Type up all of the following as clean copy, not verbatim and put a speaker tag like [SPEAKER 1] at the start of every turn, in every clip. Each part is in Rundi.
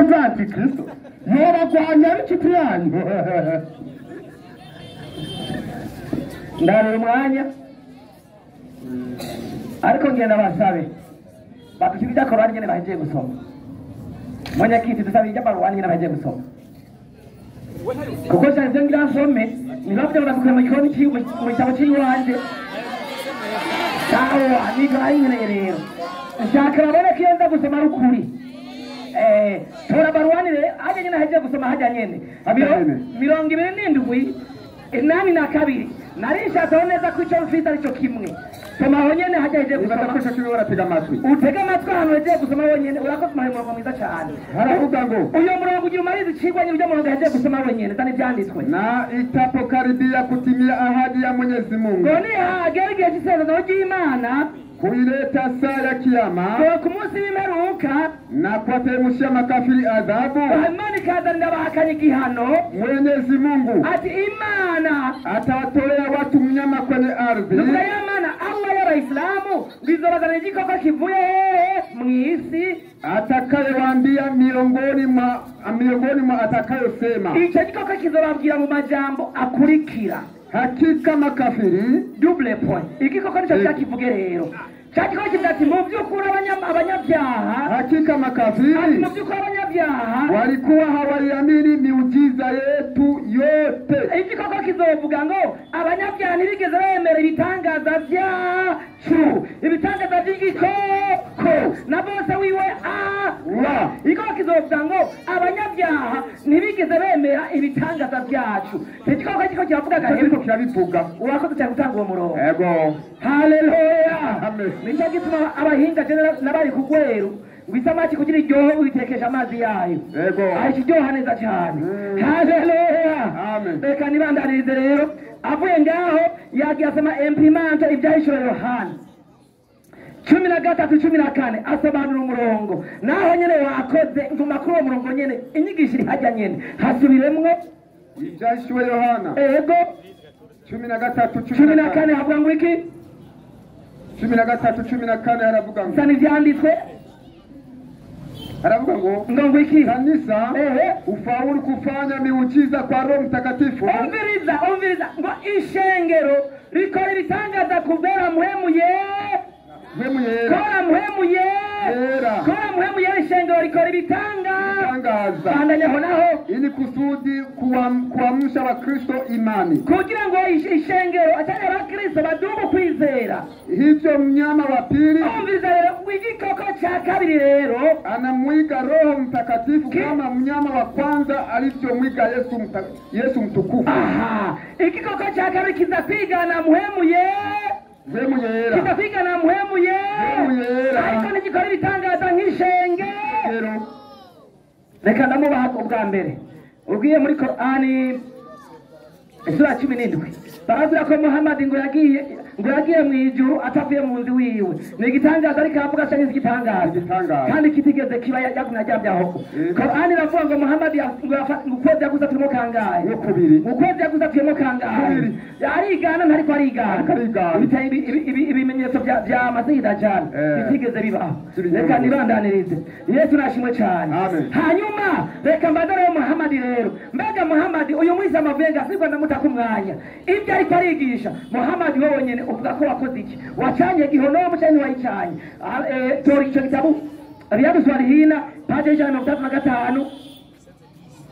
[SPEAKER 1] Mvuze antikristo yobagwanya ari inshuti yanyu.
[SPEAKER 2] Ndarura umwanya ariko ngenda basabe badushyira ibya korani nyene bahejeje gusoma. Mwenyekiti dusabe ibya baruwani nyene bahejeje gusoma, kuko cyane ibyo ngira nsome nibavyo barabikora mu gikoni mu gitabo c'iwanje. Sawa, nivyo nari nkeneye rero. Nshaka babone ko iyo nza gusoma ari ukuri. Tora baruwani rero hajya nyene ahejeje gusoma, hajya nyene 27 82. Nari nshatseho neza ko ico mfise arico kimwe. Soma aho nyene hajya ahejeje
[SPEAKER 1] Nibaza
[SPEAKER 2] gusoma.
[SPEAKER 1] ko ico kimwe baratega amatwi.
[SPEAKER 2] Utege amatwi ahantu hejeje gusoma wonyene. Urakoze, umaye umurongo mwiza cane.
[SPEAKER 1] Haravuga ngo
[SPEAKER 2] Uyo murongo ugira umarize icigwa nyene, urya murongo yahejeje gusoma wenyene. Zana ivyanditswe.
[SPEAKER 1] Na itapokaribia kutimia ahadi ya Mwenyezi Mungu,
[SPEAKER 2] Ngo nihagera igihe c'isezerano ry'Imana,
[SPEAKER 1] kuileta saa ya kiyama,
[SPEAKER 2] ngo ku munsi w'imperuka,
[SPEAKER 1] na kuwateremshia makafiri adhabu,
[SPEAKER 2] Imana ikazanira abahakanye igihano.
[SPEAKER 1] Mwenyezi Mungu
[SPEAKER 2] Ati Imana
[SPEAKER 1] atawatolea watu mnyama kwenye ardhi,
[SPEAKER 2] nukuvuga ya Mana Allah y'abayisilamu ngo izobazanira igikoko kivuye hehe? Mw'isi.
[SPEAKER 1] atakayewaambia miongoni mwa atakayosema,
[SPEAKER 2] Ico gikoko kizobabwira mu majambo akurikira:
[SPEAKER 1] hakika makafiri
[SPEAKER 2] Double point. Igikoko nico cyakivuge rero. Cya gikoko kivuga ati mu by'ukuri abanyabyaha,
[SPEAKER 1] hakika
[SPEAKER 2] ati
[SPEAKER 1] makafiri
[SPEAKER 2] mu by'ukuri abanyabyaha
[SPEAKER 1] walikuwa hawaiamini miujiza yetu yote.
[SPEAKER 2] Igikoko kizovuga ngo abanyabyaha ntibigeze bemera ibitangaza byacu, ibitangaza by'igikoko na bose wiwe Allah. Igikoko kizovuga ngo abanyabyaha ntibigeze bemera ibitangaza byacu. Igikoko kiko kiravuga
[SPEAKER 1] Icyo kiriko
[SPEAKER 2] gahembo.
[SPEAKER 1] kirabivuga.
[SPEAKER 2] Urakoze cyane gutanga uwo murongo.
[SPEAKER 1] Ego.
[SPEAKER 2] Haleluya.
[SPEAKER 1] Amen.
[SPEAKER 2] Nicyo gituma abahinga n'abari ku rweru ngo isamaki kugira iryohe uyitekesha amazi yayo.
[SPEAKER 1] Ego.
[SPEAKER 2] Ahita iryoha neza cyane. Haleluya.
[SPEAKER 1] Amen.
[SPEAKER 2] Reka nibandanirize rero. Avuye ngaho yagiye asoma imprimante ibyahishura Yohana 13:14, asobanura umurongo. Naho nyene wakoze, nguma kuri uwo murongo nyene, inyigisho iri hajya nyene, hasubiremwo.
[SPEAKER 1] Ibyahishuwe Yohana
[SPEAKER 2] Ego.
[SPEAKER 1] 13
[SPEAKER 2] 14, havuga ngo iki?
[SPEAKER 1] 13:14 haravuga ngo
[SPEAKER 2] Sana ivyanditswe.
[SPEAKER 1] Haravuga ngo
[SPEAKER 2] Ngo iki?
[SPEAKER 1] Kanisa
[SPEAKER 2] Ehe.
[SPEAKER 1] ufaulu kufanya miujiza kwa Roho Mtakatifu,
[SPEAKER 2] Umviriza, umviriza, ngo ishengero rikora ibitangaza kubera Mpwemu ye
[SPEAKER 1] Mpwemu Yera.
[SPEAKER 2] Kora Mpwemu ye
[SPEAKER 1] Yera.
[SPEAKER 2] Kora Mpwemu Yera, ishengero rikora ibitanga
[SPEAKER 1] Tangaza.
[SPEAKER 2] Bandanyaho naho.
[SPEAKER 1] Ili kusudi kuamsha Wakristo imani.
[SPEAKER 2] Kugira ngo ishengero atari abakristo baduga kwizera.
[SPEAKER 1] Hivyo mnyama wa pili
[SPEAKER 2] Umviriza rero, igikoko cya kabiri rero
[SPEAKER 1] anamwiga Roho Mtakatifu kama mnyama wa kwanza alivyomwiga Yesu mtukufu.
[SPEAKER 2] Aha, igikoko cya kabiri kiza kwigana Mpwemu ye
[SPEAKER 1] Mpwemu Yera.
[SPEAKER 2] Kiza kwigana Mpwemu ye
[SPEAKER 1] Mpwemu Yera.
[SPEAKER 2] Ariko ntigikora ibitangaza nk'ishenge.
[SPEAKER 1] Rero
[SPEAKER 2] Reka ndamubaha ubwa mbere. Ugiye muri Korani isura 17, baravuga ko Muhammad ngo yagiye mu ijuru atavuye mu nzu wiwe. Ni igitangaza ariko aravuga cyangwa igitangaza?
[SPEAKER 1] Igitangaza.
[SPEAKER 2] Kandi kitigeze kiba, yagumye aryamye aho. Korani iravuga ngo Muhammad ngo ukwezi yaguze turimo kangahe?
[SPEAKER 1] Ngo kubiri.
[SPEAKER 2] Ukwezi yaguze turimo kangahe?
[SPEAKER 1] Kubiri.
[SPEAKER 2] Arigana ntariko arigana?
[SPEAKER 1] Ariko arigana.
[SPEAKER 2] Biteye ibimenyetso bya Masihi Dajjal bitigeze bibaho.
[SPEAKER 1] By'ibinyoma.
[SPEAKER 2] Reka nibandanirize. Yesu nashimwe cyane.
[SPEAKER 1] Amen.
[SPEAKER 2] Hanyuma reka mbaze rero Muhamadi rero, mbega Muhamadi uyu mwisilamu avuye ngo asigwa ndamutaka umwanya, ibyo ariko arigisha Muhamadi, wowe nyene uvuga ko wakoze iki? Wacanye gihonomu canke ntiwayicanye? Ah, tora ico gitabo Riyadu Swalihina, paje 135.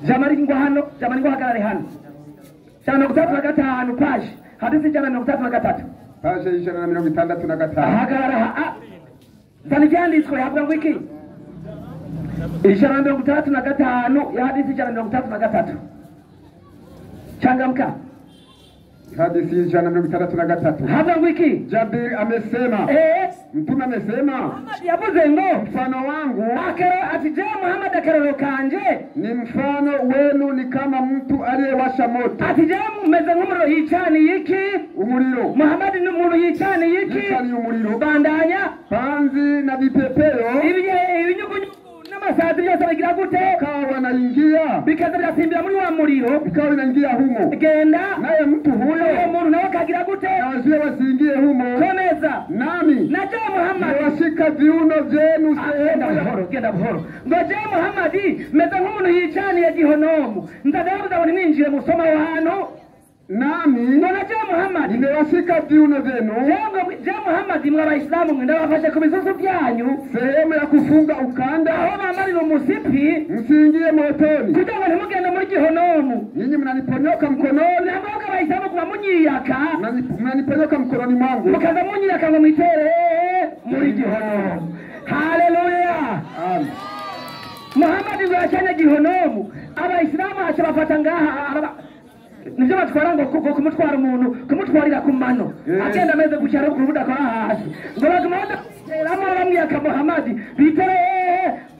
[SPEAKER 2] Jamari ngwa hano, jamari ngwa hagarare hano. 165 paje, hadisi 163.
[SPEAKER 1] Paje 165.
[SPEAKER 2] Ahagarara ha, zana ivyanditswe. Havuga ngo iki? 165 ya hadisi 163. Changamka.
[SPEAKER 1] Hadithi 163.
[SPEAKER 2] Havuga ngo iki?
[SPEAKER 1] Jabir amesema, Mtume amesema,
[SPEAKER 2] Muhammad yavuze ngo
[SPEAKER 1] mfano wangu
[SPEAKER 2] akaro ati je Muhammad akaroro kanje
[SPEAKER 1] ni mfano wenu, ni kama mtu aliyewasha moto.
[SPEAKER 2] Ati je meze nk'umuriro yicaniye iki?
[SPEAKER 1] Umuriro.
[SPEAKER 2] Muhammad ni umuntu yicaniye iki?
[SPEAKER 1] Yicaniye umuriro.
[SPEAKER 2] Bandanya.
[SPEAKER 1] Panzi na vipepeo
[SPEAKER 2] Ibinyugunyugu. N'amasazi byose bigira gute?
[SPEAKER 1] Wakawa wanaingia,
[SPEAKER 2] Bikaza birasimbira muri wa muriro.
[SPEAKER 1] Vikawa vinaingia humo.
[SPEAKER 2] Genda.
[SPEAKER 1] Naye mtu huyo
[SPEAKER 2] Uwo muntu nawe akagira gute?
[SPEAKER 1] Nawazuia wasiingie humo.
[SPEAKER 2] Komeza.
[SPEAKER 1] Nami
[SPEAKER 2] Na jewe Muhammad
[SPEAKER 1] nimewashika viuno vyenu
[SPEAKER 2] genda
[SPEAKER 1] sehemu ya
[SPEAKER 2] buhoro, genda buhoro. Ngo jewe Muhammadi meze nk'umuntu yicaniye gihonomu, ndadabuza ngo nimwinjire musoma aho hantu.
[SPEAKER 1] Nami
[SPEAKER 2] Ngo na jewe Muhammadi
[SPEAKER 1] nimewashika viuno vyenu
[SPEAKER 2] jewe Muhammadi, mwe abayisilamu mwe, ndabafashe ku bisusu byanyu
[SPEAKER 1] sehemu ya kufunga ukanda,
[SPEAKER 2] aho bamarira umusipi,
[SPEAKER 1] msiingie motoni.
[SPEAKER 2] Kugira ngo ntimugende muri gihonomu.
[SPEAKER 1] Nyinyi mnaniponyoka mkononi,
[SPEAKER 2] Namwebwe abayisilamu kuba munyiyaka,
[SPEAKER 1] mnaniponyoka mkononi mwangu.
[SPEAKER 2] Mukaza munyiyaka ngo mwitere muri gihonomu. Haleluya!
[SPEAKER 1] Amen.
[SPEAKER 2] Muhammadi ngo yacanye gihonomu, abayisilamu aca bafata ngaha nivyo batwara ngo kumutwara umuntu, kumutwarira ku mano, agenda ameze gutya ruguru budakora hasi, ngo baguma badateramo bamwiyaka Muhammadi bitere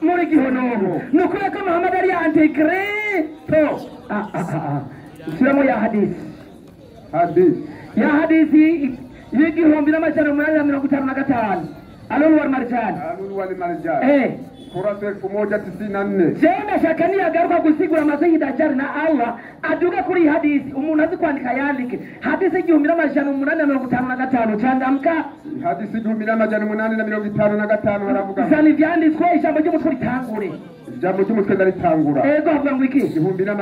[SPEAKER 2] muri gihonomu. Ni ukuri ko Muhammadi ari antikristo. Ah, ah, ah, ah. Shyiramo ya hadisi.
[SPEAKER 1] Hadith
[SPEAKER 2] Ya hadisi y'1855, Alulu wal Marjani.
[SPEAKER 1] Alulu wal Marjani, kurasa 1094.
[SPEAKER 2] Jewe ndashaka niyagaruka gusigura Masihi Dajjal na Allah aduge kuri iyi hadisi. Umuntu azi kwandika yandike hadisi 1855. Changamka.
[SPEAKER 1] Hadisi 1855 haravuga ngo,
[SPEAKER 2] Zana ivyanditswe, ijambo ry'umutwe ritangure.
[SPEAKER 1] Ijambo ry'umutwe ndaritangura.
[SPEAKER 2] Ego, havuga ngo iki?
[SPEAKER 1] 1800
[SPEAKER 2] Na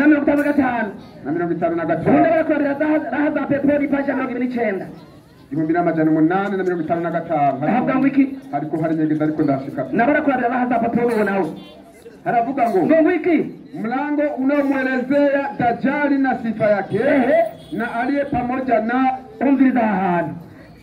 [SPEAKER 2] 55.
[SPEAKER 1] Na mirongo itanu na
[SPEAKER 2] Ubundi
[SPEAKER 1] gatanu.
[SPEAKER 2] barakurabira raha za peponi, paji ya 29.
[SPEAKER 1] 1855.
[SPEAKER 2] Havuga ngo iki?
[SPEAKER 1] Hariko hari nyegeza, ariko ndashika.
[SPEAKER 2] Nabarakurabira raha za peponi uwo nawe.
[SPEAKER 1] Haravuga ngo,
[SPEAKER 2] Ngo iki?
[SPEAKER 1] Mlango unaomwelezea Dajali na sifa yake na aliye pamoja na
[SPEAKER 2] Umviriza aha hantu,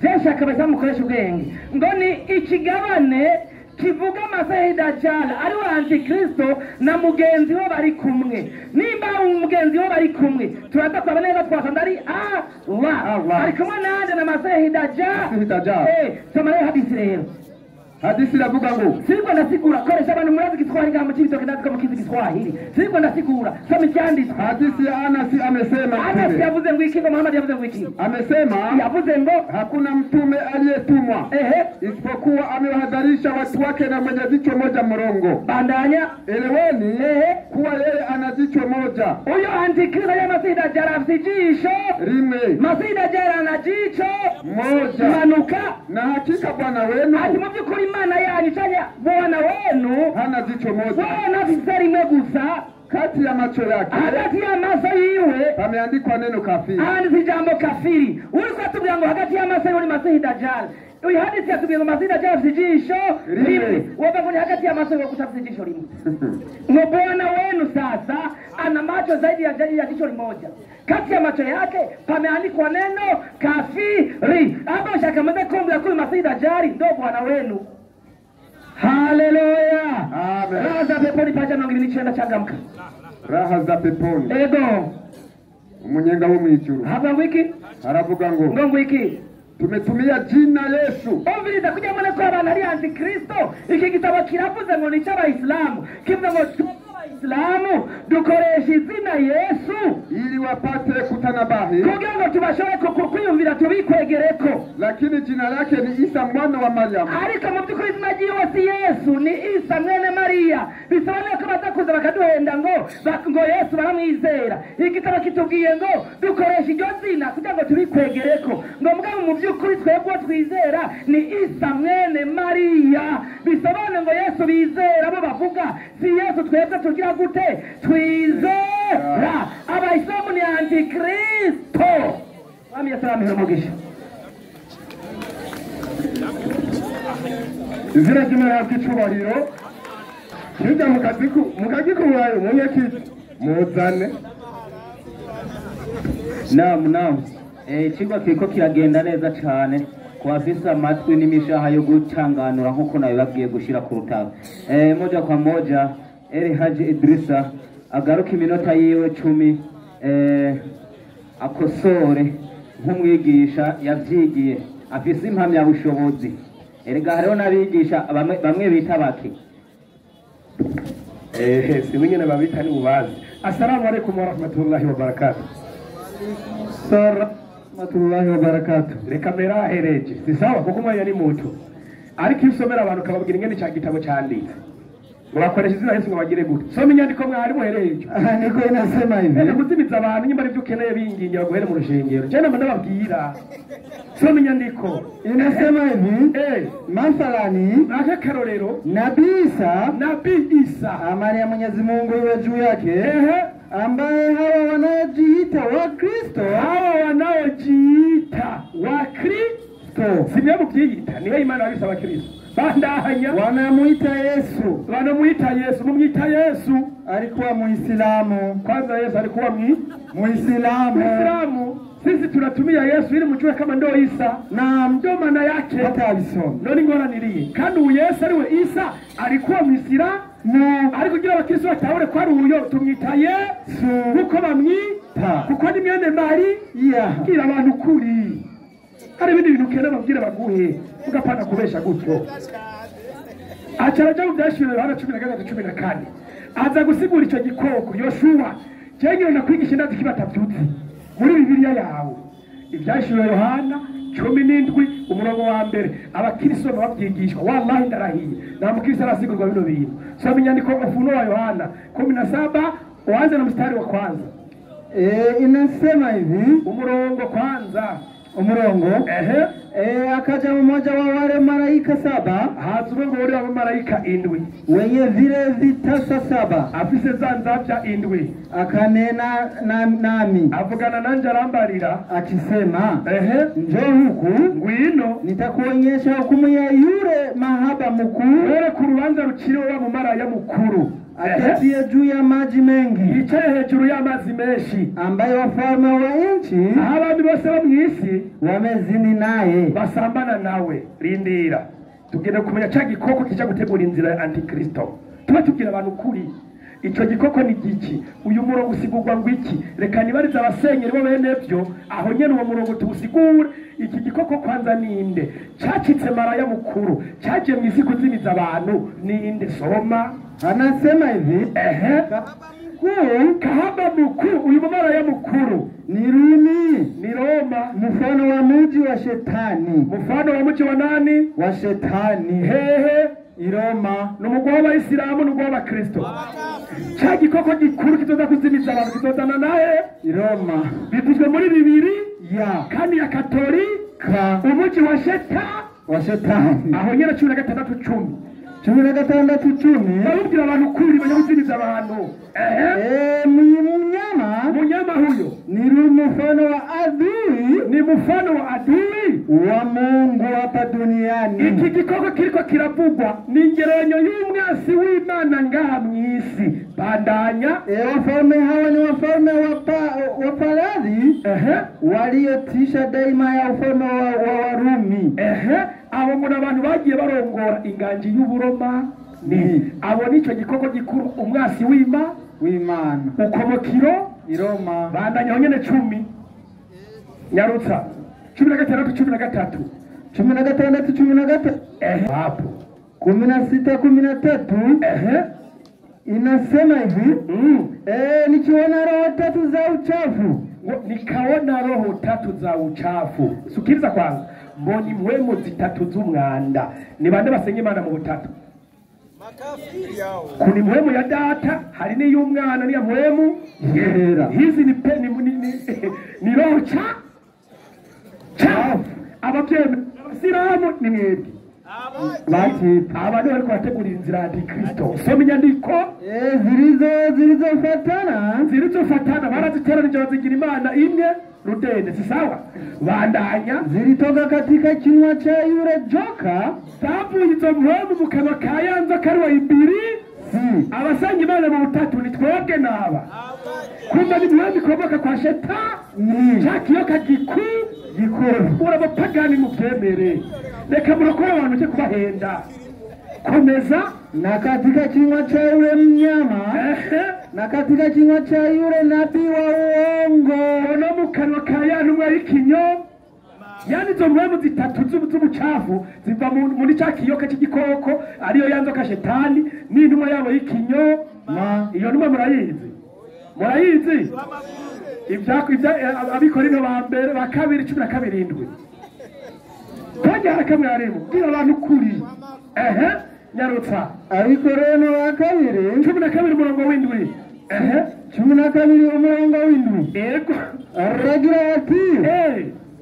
[SPEAKER 2] byinshi akaba mukoresha ubwenge, ngo ni ikigabane kivuga Masihi Dajjal ari we antikristo na mugenzi we bari kumwe. Nimba umugenzi we bari kumwe, turaza kuraba neza twasanga ari Allah.
[SPEAKER 1] Allah.
[SPEAKER 2] Ari kumwe nande? Na Masihi Dajjal.
[SPEAKER 1] Masihi Dajjal.
[SPEAKER 2] Soma rero hadisi rero.
[SPEAKER 1] Hadisi iravuga ngo,
[SPEAKER 2] Siriko ndasigura, koresha abantu murazi Igiswahili ngaha mu Cibitoke, ndazi ko mukizi Igiswahili. Siriko ndasigura, soma icyanditswe.
[SPEAKER 1] Hadisi ya Anasi amesema,
[SPEAKER 2] Anasi
[SPEAKER 1] Mtume
[SPEAKER 2] yavuze ngo iki? Ngo Muhammad yavuze ngo iki?
[SPEAKER 1] Amesema,
[SPEAKER 2] Yavuze ngo,
[SPEAKER 1] hakuna mtume aliyetumwa isipokuwa amewahadharisha watu wake na mwenye jicho moja mrongo.
[SPEAKER 2] Bandanya.
[SPEAKER 1] Eleweni kuwa yeye ana jicho moja
[SPEAKER 2] Uyo antikristo ya Masihi Dajjal afise ijisho
[SPEAKER 1] rimwe
[SPEAKER 2] Masihi Dajjal ana jicho
[SPEAKER 1] moja,
[SPEAKER 2] manuka.
[SPEAKER 1] Na hakika Bwana wenu
[SPEAKER 2] Ati mu by'ukuri Imana yanyu canke Bwana wenu
[SPEAKER 1] hana jicho moja.
[SPEAKER 2] Wewe afise rimwe gusa.
[SPEAKER 1] Kati ya macho yake
[SPEAKER 2] Hagati y'amaso yiwe
[SPEAKER 1] pameandikwa neno kafiri.
[SPEAKER 2] Handitse ijambo kafiri. Uriko atubwira ngo hagati y'amaso yiwe ni Masihi Dajjal. Uyu hadisi yatubwiye ngo Masihi Dajjal afise ijisho
[SPEAKER 1] Rimwe.
[SPEAKER 2] rimwe. Wowe ngo ni hagati y'amaso yiwe gusa afise ijisho rimwe. Ngo Bwana wenu sasa ana macho zaidi ya jicho limoja, kati ya macho yake pameandikwa neno kafiri. Hapo shakamaze kumbira kuri Masihi Dajjal ndo Bwana wenu. Haleluya!
[SPEAKER 1] Amen.
[SPEAKER 2] Raha za peponi, paja 29. Changamka.
[SPEAKER 1] Raha za peponi,
[SPEAKER 2] Ego.
[SPEAKER 1] Umunyenga wo mwijuru.
[SPEAKER 2] Hapa ngo iki?
[SPEAKER 1] Haravuga ngo,
[SPEAKER 2] Ngo iki?
[SPEAKER 1] Tumetumia jina Yesu
[SPEAKER 2] Umviriza, kugira ngo ko abantu ari antikristo, iki gitabo kiravuze ngo ni icy'abayisilamu, kivuze ngo twebwe abayisilamu dukoresha izina Yesu
[SPEAKER 1] ili wapate kutanabahi,
[SPEAKER 2] kugira ngo tubashobore kwiyumvira tubikwegereko,
[SPEAKER 1] lakini jina lake ni Isa mwana wa Mariamu.
[SPEAKER 2] Ariko mu by'ukuri izina ry'iwe si Yesu, ni Isa mwene Mariya. Bisobanuye ko baza kuza bakaduhenda ngo Yesu baramwizera. Igitabo kitubwiye ngo dukoresha iryo zina kugira ngo tubikwegereko, ngo mugabo mu by'ukuri twebwe uwo twizera ni Isa mwene Mariya. Bisobanuye ngo Yesu bizera bo bavuga si Yesu twebwe tugira gute? Twizera. Abayisilamu ni antikristo. Mwami Yesu aramihera umugisha.
[SPEAKER 1] Izina ry'Imana rihabwa icubahiro. Hirya mukagikurayo munyakiti muzane.
[SPEAKER 3] Naam, naam. Ikigwa kiriko kiragenda neza cane ku bafise amatwi n'imishaha yo gucanganura nk'uko nabibabwiye gushira ku rutabo. Moja kwa moja Eri Haji Idrisa agaruka iminota yiwe 10, akosore nk'umwigisha yavyigiye afise impamyabushobozi. Erega hariho n'abigisha bamwe bamwe bita bake.
[SPEAKER 4] Si nyine babita ni ubazi. Assalamu alaikum warahmatullahi wabarakatuh.
[SPEAKER 1] Rahmatullahi wabarakatuh.
[SPEAKER 4] Reka merahereje si sawa, kuko umwanya ni muto, ariko iyo usomera abantu ukababwira ingene cya gitabo cyanditse. Murakoresha izina Yesu ngo bagire gute? Soma inyandiko mwari muhereye icyo.
[SPEAKER 5] Andiko inasema hivi.
[SPEAKER 4] Reka kuzimiza abantu nyimba arivyo ukeneye bingingira guhere mu rushengero. Je namba ndababwira. Soma inyandiko.
[SPEAKER 5] Inasema hivi. Mathalani
[SPEAKER 4] akarorero
[SPEAKER 5] Nabii Isa,
[SPEAKER 4] Nabii Isa,
[SPEAKER 5] amani ya Mwenyezi Mungu iwe juu yake, ambaye hawa wanaojiita Wakristo,
[SPEAKER 4] hawa wanaojiita Wakristo, si mwe mubyiyita, niwe Imana yabise Abakristo. Bandahanya
[SPEAKER 5] wanamuita Yesu,
[SPEAKER 4] wanamuita Yesu, mumwita Yesu
[SPEAKER 5] alikuwa Muislamu.
[SPEAKER 4] Kwanza Yesu alikuwa
[SPEAKER 5] Muislamu.
[SPEAKER 4] Muislamu. Sisi tunatumia Yesu ili mjue kama ndo Isa.
[SPEAKER 5] Na
[SPEAKER 4] ndio maana yake.
[SPEAKER 5] Hata
[SPEAKER 4] noni ngora niliye. Kandi uyu Yesu ariwe Isa alikuwa Muislamu. Ariko kugira abakristo batahure ko ari uyo tumwita Yesu kuko bamwita kuko ni mwene Mari. Kira abantu kuri. Hari ibindi bintu kera babwira baguhe ugapana kubesha gutyo. Acaraja mu byashiro Yohana 13:14 aza gusigura ico gikoko Yoshua. Jewe nakwigisha ndazi kibatavyutse muri Bibiliya yawe. Ibyashiro Yohana 17 umurongo wa mbere abakristo babyigishwa. Wallahi ndarahiye na mukristo arasigurwa bino bintu. Soma inyandiko Ufunuo wa Yohana 17 uanze na mstari wa kwanza.
[SPEAKER 5] Inasema hivi
[SPEAKER 4] umurongo kwanza
[SPEAKER 5] umurongo akaja mmoja wa wale malaika saba,
[SPEAKER 4] hazuwe ngo wale wa malaika indwi
[SPEAKER 5] wenye vile vitasa saba,
[SPEAKER 4] afise zanzavya indwi,
[SPEAKER 5] akanena nami,
[SPEAKER 4] avugana nanje arambarira
[SPEAKER 5] akisema, njoo huku
[SPEAKER 4] ngwino
[SPEAKER 5] nitakuonyesha hukumu ya yule mahaba mkuu,
[SPEAKER 4] were ku rubanza ruciriwe wa mumaraya mukuru
[SPEAKER 5] aketie juu ya maji mengi,
[SPEAKER 4] yicaye hejuru y'amazi menshi,
[SPEAKER 5] ambaye wafalme wa nchi
[SPEAKER 4] abami bose bo mw'isi
[SPEAKER 5] wamezini naye,
[SPEAKER 4] basambana nawe. Rindira tugende kumenya ca gikoko kija gutegura inzira ya Antikristo. Tuba tubwira abantu kuri ico gikoko ni giki, uyu murongo usigurwa ngo iki. Reka nibarize abasenyeri bo bene byo aho nyene uwo murongo tuwusigure. Iki gikoko kwanza ninde cacitse maraya mukuru caje mw'isi kuzimiza abantu ninde? Soma.
[SPEAKER 5] Anasema hivi,
[SPEAKER 4] kahaba mkuu, uyu maraya mukuru
[SPEAKER 5] ni Rumi,
[SPEAKER 4] ni Roma,
[SPEAKER 5] mfano wa mji wa shetani.
[SPEAKER 4] Mfano wa mji wa nani?
[SPEAKER 5] Wa shetani.
[SPEAKER 4] Hehe,
[SPEAKER 5] Iroma.
[SPEAKER 4] Numugwa w'Abayisilamu n'umugwa w'Abakristo. Cha gikoko gikuru kizoza kuzimiza abantu kizozana naye
[SPEAKER 5] Iroma.
[SPEAKER 4] Bivuzwe muri bibiri
[SPEAKER 5] ya
[SPEAKER 4] kandi ya Katolika, umuji wa shetani. Aho nyene 16:10
[SPEAKER 5] 16:10
[SPEAKER 4] barubwira abantu kuri banyakuzimiza abantu.
[SPEAKER 5] Mnyama,
[SPEAKER 4] mnyama huyo
[SPEAKER 5] ni mfano wa adui,
[SPEAKER 4] ni mfano wa adui
[SPEAKER 5] wa Mungu hapa duniani.
[SPEAKER 4] Iki gikoko kiriko kiravugwa ni ingereranyo y'umwasi w'Imana ngaha mw'isi. Bandanya.
[SPEAKER 5] Wafalme hawa ni wafalme wa faradhi waliotisha daima ya ufalme wa Warumi.
[SPEAKER 4] Abo ngo abantu bagiye barongora inganji y'Uburoma ni abo nico gikoko gikuru umwasi w'Imana ukomokiro
[SPEAKER 5] Iroma.
[SPEAKER 4] Bandanya ho nyene 10 nyarutsa 16:13
[SPEAKER 5] 16:13
[SPEAKER 4] hapo
[SPEAKER 5] 16:13 inasema hivi, nikiona roho tatu za uchafu,
[SPEAKER 4] nikaona roho tatu za uchafu. Sikiliza kwanza, mbonyi mwemo zitatu z'umwanda. Ni bande basenga Imana mu butatu? Kuni mwemu ya data, hari n'iy'umwana n'iya mwemu
[SPEAKER 5] yera.
[SPEAKER 4] Hizi ni ni roho chafu. Abavyeyi Abasilamu ni mwebwe
[SPEAKER 5] bati
[SPEAKER 4] abantu bariko barategura inzira ya Antikristo. Soma inyandiko zilizofatana baraziteranije bazigira Imana imwe rudende, si sawa? Bandanya.
[SPEAKER 5] Zilitoka katika kinywa cha yule joka,
[SPEAKER 4] zavuye izo mpwemu mu kanwa ka ya nzoka ariwe Ibilisi. Abasanga Imana mu butatu ni twebwe n'aba. Kumva ni mpwemu ikomoka kwa shetani, ca kiyoka gikuru. Urabapagani muvyemere, reka murokore abantu uje kubahenda. Komeza.
[SPEAKER 5] Na katika kinywa cha yule mnyama, na katika kinywa cha yule nabii wa uongo,
[SPEAKER 4] no mu kanwa ka ya ntumwa y'ikinyo. Yani izo mpwemu zitatu z'ubucafu ziva muri ca kiyoka c'igikoko ariyo ya nzoka shetani n'intumwa yabo y'ikinyo. Iyo ntumwa murayizi? Murayizi? Abikorino ba mbere ba kabiri 17. Tojya harakamwe harimo bwira abantu kuri. Nyarutsa.
[SPEAKER 5] Abikorino ba kabiri
[SPEAKER 4] 12 umurongo w'indwi.
[SPEAKER 5] 12 umurongo w'indwi.
[SPEAKER 4] Yego.
[SPEAKER 5] Aragira ati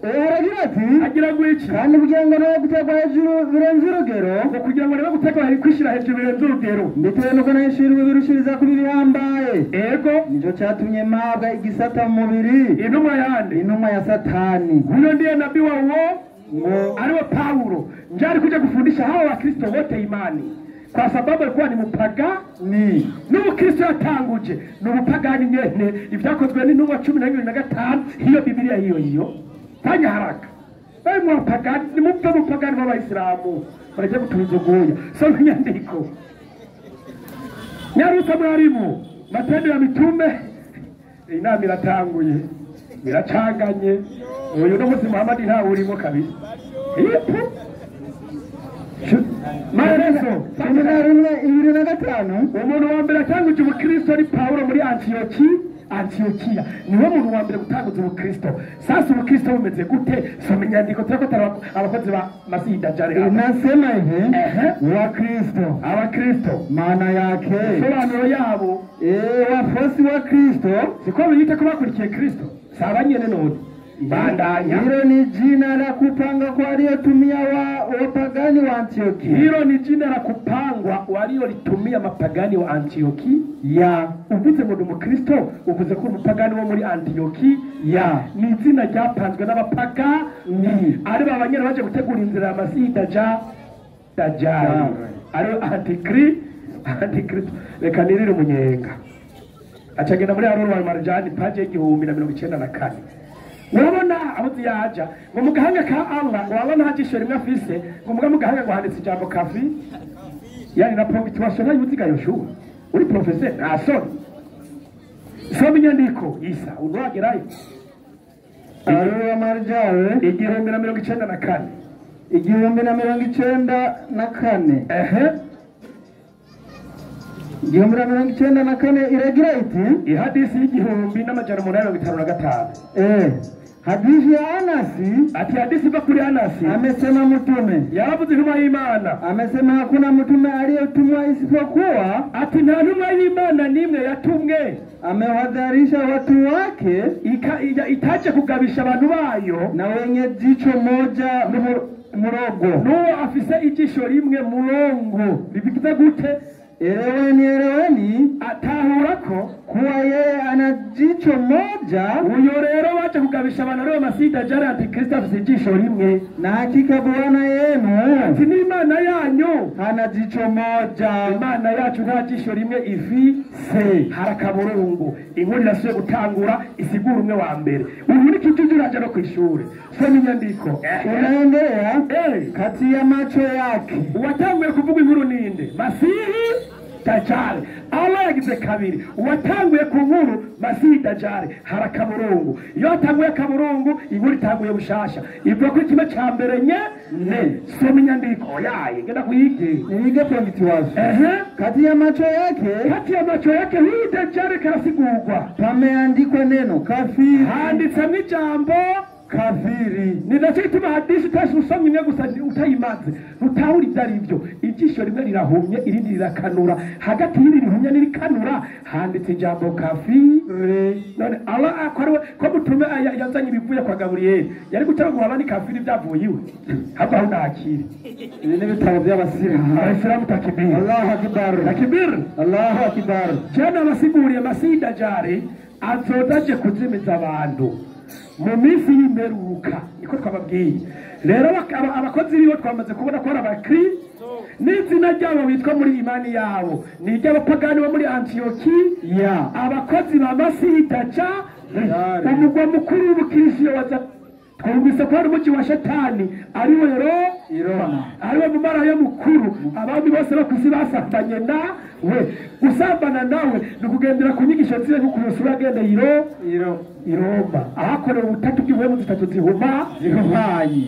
[SPEAKER 5] aragira ati
[SPEAKER 4] agira ngo iki?
[SPEAKER 5] Kandi kugira ngo nawe gutegwa hejuru birenze urugero,
[SPEAKER 4] ngo kugira ngo nawe gutegwa hejuru kwishira hejuru birenze urugero,
[SPEAKER 5] bitewe nuko nahishuriwe birushiriza kuba ibihambaye.
[SPEAKER 4] Yego.
[SPEAKER 5] Nicyo cyatumye mpabwa igisata mu mubiri,
[SPEAKER 4] intumwa yande,
[SPEAKER 5] intumwa ya Satani.
[SPEAKER 4] Huyo ndiye nabii wa uongo ariwe Paulo, ndiye alikuja kufundisha hawa Wakristo wote imani, kwa sababu alikuwa ni mupagani. N'ubukristo yatanguje ni ubupagani nyene. Ibyakozwe n'intumwa 12 hiyo Biblia hiyo hiyo. Fanya haraka. Wewe mwapagani, ni mpe mupagani wa Waislamu. Wanaje kutuzogoya. Soma nyandiko. Nyarusa mwalimu, Matendo ya Mitume inama iratanguye. Biracanganye. Uyu no musi Muhammad nta urimo kabisa. Ipo. Marezo,
[SPEAKER 5] 12:25.
[SPEAKER 4] Umuntu wa mbere atanguje ubukristo ari Paulo muri Antiokia. Niwe muntu wa mbere gutanguza ubukristo. Sasa ubukristo bumeze gute? Soma inyandiko turako abakozi ba Masihi Dajjal.
[SPEAKER 5] Inasema hivi, Wakristo,
[SPEAKER 4] Abakristo
[SPEAKER 5] maana yake
[SPEAKER 4] sobanuro yabo
[SPEAKER 5] wafuasi wa Kristo,
[SPEAKER 4] siko biyita ko bakurikiye Kristo, saba nyene none bandanya.
[SPEAKER 5] Hilo ni jina la kupanga kwa waliotumia wapagani wa Antiokia.
[SPEAKER 4] Hilo ni jina la kupangwa waliolitumia mapagani wa Antiokia.
[SPEAKER 5] Ya
[SPEAKER 4] uvuze ngo ndi umukristo, uvuze ko umupagani wo muri Antiokia.
[SPEAKER 5] Ya
[SPEAKER 4] ni izina ryapanzwe n'abapagani, ari babanyene baje gutegura inzira ya Masihi Dajjal, ari antikristo. Reka nirire umunyenga acagenda muri Harun wa Marjani paje 1094. Urabona aho ziyaja ngo mu gahanga ka Allah, ngo Allah nta jisho rimwe afise, ngo muga mu gahanga ngo handitse ijambo kafi. Yani na ponctuation yuziga Yoshua uri professeur nta soni. Soma inyandiko Isa unwagerayo.
[SPEAKER 5] Harun wa Marjani
[SPEAKER 4] 1094.
[SPEAKER 5] 1094. 1094 iragira iti
[SPEAKER 4] ihadisi y'1855.
[SPEAKER 5] Hadithi ya Anasi,
[SPEAKER 4] ati hadisi iva kuri Anasi,
[SPEAKER 5] amesema mtume,
[SPEAKER 4] yaravuze intumwa y'Imana,
[SPEAKER 5] amesema hakuna mtume aliyetumwa isipokuwa,
[SPEAKER 4] ati nta ntumwa y'Imana n'imwe yatumwe,
[SPEAKER 5] amewahadharisha watu wake,
[SPEAKER 4] itaje kugabisha abantu bayo,
[SPEAKER 5] na wenye jicho moja murogo,
[SPEAKER 4] n'uwo afise ijisho rimwe murongo. Bivuze gute?
[SPEAKER 5] Eleweni, eleweni,
[SPEAKER 4] atahura ko
[SPEAKER 5] kuwa yeye ana jicho moja.
[SPEAKER 4] Uyo rero waje kugabisha abantu rero Masihi Dajjal antikristo afise ijisho rimwe,
[SPEAKER 5] na hakika Bwana yenu,
[SPEAKER 4] ati n'Imana yanyu
[SPEAKER 5] hana jicho moja.
[SPEAKER 4] Imana yacu nta jisho rimwe ifise. Harakaburungu inkuru irasuye gutangura isigura umwe wa mbere. Ubu ni kijuju uraje no kw'ishure. Soma inyandiko.
[SPEAKER 5] Unaendelea kati ya macho yake.
[SPEAKER 4] Uwatanguye kuvuga inkuru ninde? Masihi Dajjal. Allah yagize kabiri. Uwatanguye ku nkuru Masihi Dajjal harakaburungu. Iyo atanguye kaburungu inkuru itanguye bushasha. Ivuga ko kimwe ca mbere nye ne. Soma inyandiko yaye ngenda kuyige.
[SPEAKER 5] Nige ponctuation. Kati ya macho yake,
[SPEAKER 4] kati ya macho yake huyu Dajjal karasigurwa.
[SPEAKER 5] Pameandikwa neno kafiri.
[SPEAKER 4] Handitsemwo ijambo
[SPEAKER 5] kafiri.
[SPEAKER 4] Ni nacyo gituma hadisi utashye usomye imwe gusa utayimaze ntutahura ibyo ari byo. Ijisho rimwe rirahumye irindi rirakanura, hagati y'iri rihumye n'irikanura handitse ijambo kafiri. None Allah akora ko mutume yazanye ibivuye kwa Gaburiyeli, yari gutanga ngo abandi kafiri byavuye iwe hava aho nakiri.
[SPEAKER 5] Ibi ni ibitabo by'abasilamu.
[SPEAKER 4] Abasilamu takbir.
[SPEAKER 5] Allahu akbar.
[SPEAKER 4] Takbir.
[SPEAKER 5] Allahu akbar.
[SPEAKER 4] Jana abasiguriye Masihi Dajjal azodaje kuzimiza abantu mu minsi y'imperuka, niko twababwiye. Rero abakozi biwe twamaze kubona ko ari abakristo, n'izina ryabo bitwa muri imani yabo ni iry'abapagani bo muri Antiokia, abakozi ba Masihi Dajjal. Umugwa mukuru w'ubukristo waza twumvise ko ari umuji wa Shetani, ariwe Roma, ariwe mumaraya mukuru. Abami bose bo kw'isi basambanye nawe. Gusambana nawe ni ukugendera ku nyigisho ziwe nk'uko Yosuwa yagendeye i Roma, ahakorewe ubutatu bw'impwemu zitatu zihuma
[SPEAKER 5] zihumanye.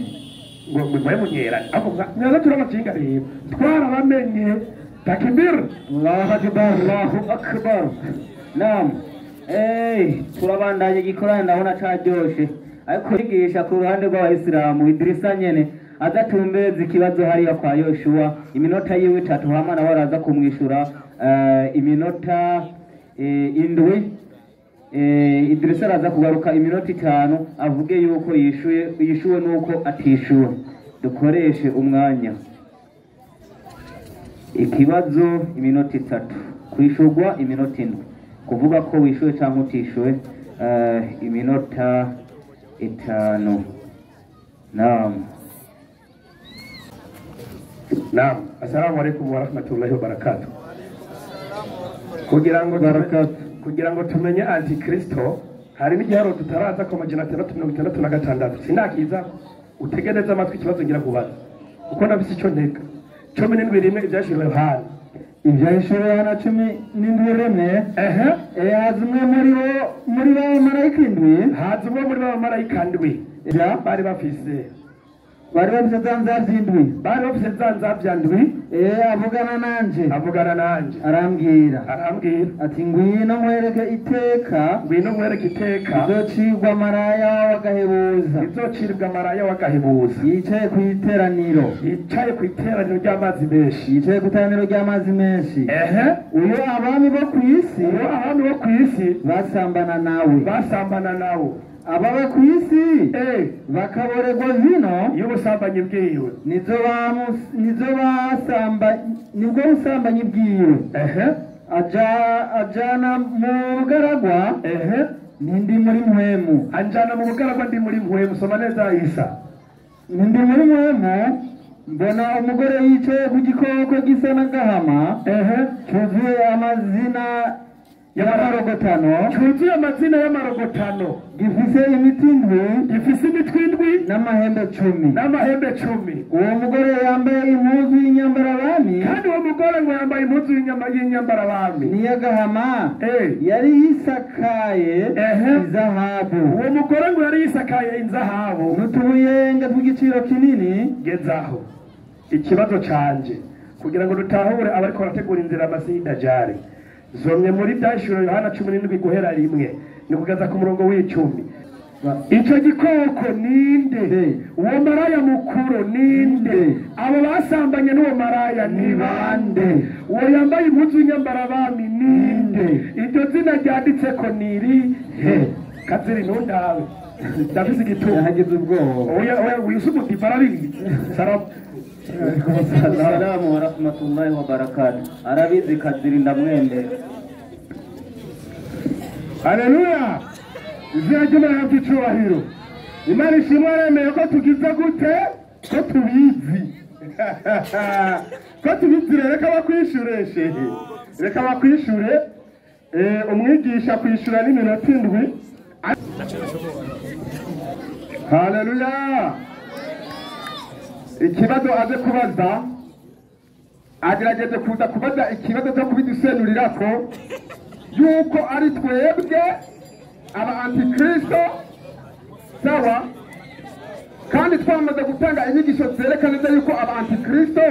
[SPEAKER 4] Ngo mwe munyerane ako mwaza turabakinga rero twarabamenye. Takbir.
[SPEAKER 5] Allahu akbar.
[SPEAKER 3] Allahu akbar. Naam. Turabandanye gikorana ndabona caryoshe. Ariko yigisha ku ruhande rw'abayisilamu Idrisa nyene Aza atumbeze ikibazo hariya kwa Yoshua, iminota yiwe 3, hama nawe araza kumwishura iminota 7. Idrisa araza kugaruka iminota 5 avuge yuko yishuye, yishuwe nuko atishuwe. Dukoreshe umwanya. Ikibazo iminota 3, kwishurwa iminota 7, kuvuga ko wishuwe cyangwa utishuwe iminota 5. Naam.
[SPEAKER 4] Naam, assalamu alaikum warahmatullahi wabarakatuh. Kugira ngo tumenye antikristo, hari n'igiharuro tutaraza ko 666. Sinakiza, utegereze amatwi ikibazo ngira kubaza, kuko ndafise ico ntega. 17:1 ivyashiriwe Yohana.
[SPEAKER 5] Ivyahishuriwe Yohana 17:1. Haza umwe muri bo, muri ba marayika 7.
[SPEAKER 4] Haza umwe muri ba marayika 7 bari bafise
[SPEAKER 5] za nzavya 7.
[SPEAKER 4] Bari bafise za nzavya 7.
[SPEAKER 5] Avugana nanje.
[SPEAKER 4] Avugana nanje.
[SPEAKER 5] Arambwira.
[SPEAKER 4] Arambwira.
[SPEAKER 5] Ati ngwino nkwereke iteka.
[SPEAKER 4] Ngwino nkwereke iteka.
[SPEAKER 5] Izocirwa maraya w'agahebuza.
[SPEAKER 4] Izocirwa maraya w'agahebuza.
[SPEAKER 5] Yicaye ku iteraniro.
[SPEAKER 4] Yicaye ku iteraniro ry'amazi menshi.
[SPEAKER 5] Yicaye ku iteraniro ry'amazi menshi. Uyo abami bo ku isi.
[SPEAKER 4] Uyo abami bo ku isi.
[SPEAKER 5] Basambana nawe.
[SPEAKER 4] Basambana nawe.
[SPEAKER 5] Ababa ku isi bakaborerwa vino
[SPEAKER 4] y'ubusambanyi bwiwe.
[SPEAKER 5] Nibwo busambanyi bwiwe. Ajana mu bugaragwa ndi muri mpwemu.
[SPEAKER 4] Anjana mu bugaragwa ndi muri mpwemu. Soma neza Isa.
[SPEAKER 5] Ndi muri mpwemu mbona umugore yicaye ku gikoko gisa n'agahama cyuzuye amazina y'amarogotano.
[SPEAKER 4] Cyuzuye amazina y'amarogotano.
[SPEAKER 5] Gifise imiti 7.
[SPEAKER 4] Gifise imitwe 7
[SPEAKER 5] n'amahembe 10.
[SPEAKER 4] N'amahembe 10.
[SPEAKER 5] Uwo mugore yambaye impuzu y'inyambarabami.
[SPEAKER 4] Kandi uwo mugore ngo yambaye impuzu y'inyambarabami.
[SPEAKER 5] N'iy'agahama. Yari yisakaye izahabu.
[SPEAKER 4] Uwo mugore ngo yari yisakaye inzahabu.
[SPEAKER 5] N'utubuyenga tw'igiciro kinini.
[SPEAKER 4] Gezaho. Ikibazo canje kugira ngo dutahure abariko barategura inzira Masihi Dajjal. Zomye muri byashuro Yohana 17 guhera 1 ni kugeza ku murongo w'10. Ico gikoko ninde? Uwo maraya mukuru ninde? Abo basambanye n'uwo maraya ni bande? Uwo yambaye impuzu y'inyambarabami ninde? Iryo zina ryanditse ko niri he? Kaziri ntundawe. Ndafise igitugu.
[SPEAKER 5] Yagize ubwoba.
[SPEAKER 4] Oya oya wisubu difarari. Salam.
[SPEAKER 3] Assalamu warahmatullahi wabarakatuh. Arabizi Kaziri ndamwembe.
[SPEAKER 1] Haleluya. Izina ry'Imana ry'icubahiro. Imana ishimwe yaremeye ko tugize gute? Ko tubizi. Ko tubizi rero reka bakwishure shehe. Reka bakwishure. Umwigisha kwishura n'iminota 7.
[SPEAKER 5] Haleluya.
[SPEAKER 1] Ikibazo aze kubaza agerageze kuza kubaza ikibazo cyo kubidusenurirako yuko ari twebwe aba antikristo, sawa? Kandi twamaze gutanga inyigisho zerekana neza yuko aba antikristo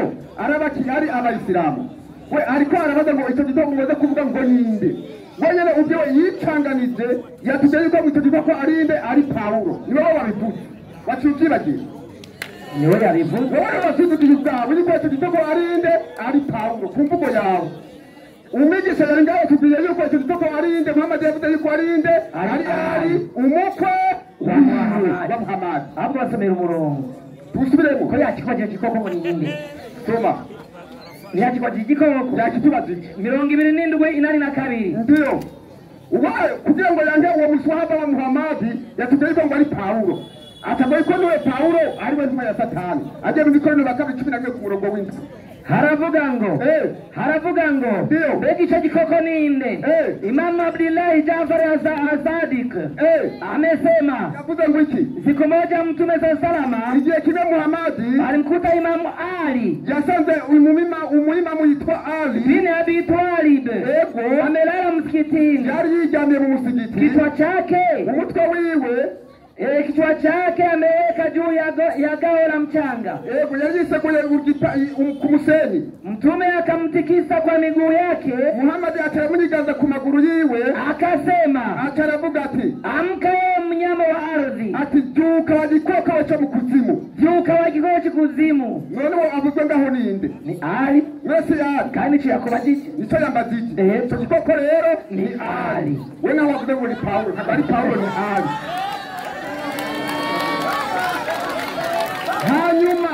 [SPEAKER 1] ari abayisilamu. We ariko arabaza ngo icyo gito mumaze kuvuga ngo ninde? We nyene ubwe yicanganije yatubwiye yuko icyo gito ko ari inde, ari Paulo. Ni wowe wabivuze. Waciye.
[SPEAKER 2] Niwe yabivuze.
[SPEAKER 1] Wowe wabivuze ubwawe yuko icyo gito ko ari inde, ari Paulo ku mvugo yawe. Umwigisha yari ngaho tubwiye yuko icyo gito ko ari inde, Muhammad yavuze yuko ari inde, ari umukwe wa Muhammad.
[SPEAKER 2] Ahubwo basomera umurongo.
[SPEAKER 1] Tusubiremo.
[SPEAKER 2] Ko yakikwaje igikoko ngo ni inde?
[SPEAKER 1] Soma.
[SPEAKER 2] Ntiyakikwaje igikoko.
[SPEAKER 1] Yakitubaze.
[SPEAKER 2] 27 82.
[SPEAKER 1] Ndio. Uwaye kugira ngo yange uwo muswahaba wa Muhammad yatubwiye yuko ngo ari Paulo. Atabaye ko niwe Paulo ari we ntumwa ya Satani. Aje mu bikorano ba kabiri 11 ku murongo w'indwi.
[SPEAKER 2] Haravuga ngo haravuga ngo mbega icyo gikoko ninde? Imam Abdullah Jafar As-Sadiq amesema,
[SPEAKER 1] yavuze ngo iki?
[SPEAKER 2] Siku moja Mtume salama
[SPEAKER 1] igihe kimwe Muhammad
[SPEAKER 2] alimkuta Imam Ali,
[SPEAKER 1] yasanze umuimamu yitwa Ali
[SPEAKER 2] bin Abi Talib amelala msikitini,
[SPEAKER 1] yari yiryamiye mu musigiti,
[SPEAKER 2] kichwa chake,
[SPEAKER 1] umutwe wiwe
[SPEAKER 2] kichwa chake ameweka juu ya gao la mchanga.
[SPEAKER 1] Yego yariseguye ku musenyi.
[SPEAKER 2] Mtume akamtikisa kwa miguu yake.
[SPEAKER 1] Muhammad ataramunyigaza ku maguru yiwe,
[SPEAKER 2] akasema,
[SPEAKER 1] ataravuga ati
[SPEAKER 2] amka mnyama wa ardhi,
[SPEAKER 1] ati juka wagikoko cyo mu kuzimu,
[SPEAKER 2] juka wagikoko nico yakubajije.
[SPEAKER 1] Nico yambajije. Ico gikoko rero ni Ali. We nawe wavuze ngo ni Pawulo, ntabwo ari Pawulo, ni Ali. Hanyuma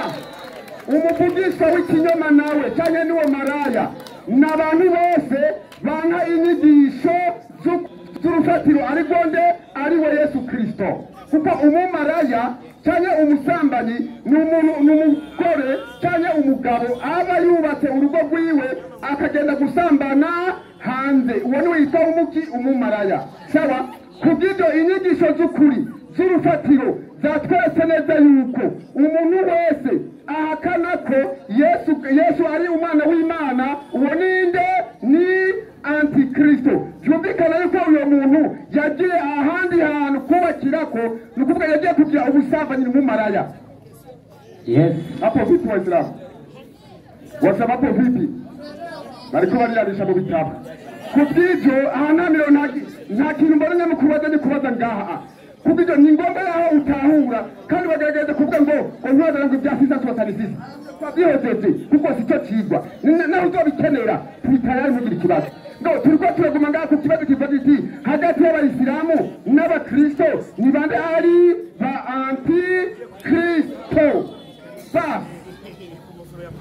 [SPEAKER 1] umuvugisha w'ikinyoma nawe cyane n'uwo maraya ni abantu bose banka inyigisho z'urufatiro ariko nde ari we Yesu Kristo. Kuko umumaraya cyane umusambanyi ni umuntu, ni umugore cyane umugabo aba yubatse urugo rwiwe akagenda gusambana hanze, uwo ni witwa umuki umumaraya. Sawa? Kubw'ibyo inyigisho z'ukuri z'urufatiro zatweretse neza yuko umuntu wese ahakana ko Yesu ari umwana w'Imana, uwo ninde? Ni antikristo. Byumvikana yuko uyo muntu yagiye ahandi hantu kubakirako, ni ukuvuga yagiye kugira ubusambanyi n'umumaraya.
[SPEAKER 3] Yes.
[SPEAKER 1] Hapo vipi Waislamu? Wasema hapo vipi? Bariko barirarisha mu bitabo. Kubw'ivyo aha nta nta kintu mbona nyamukubaza ni kubaza ngaha. Kubw'ivyo ni ngombwa yaho utahura kandi bagaragaza kuvuga ngo ntwazana ngo ibya sisa tubatani sisa. Twabyihoteze kuko sico cigwa. Naho uzobikenera turi tayari mugira ikibazo. Ngo turiko turaguma ngaha ku kibazo kivuga kiti hagati y'abayisilamu n'abakristo ni bande ari ba antikristo. Bas.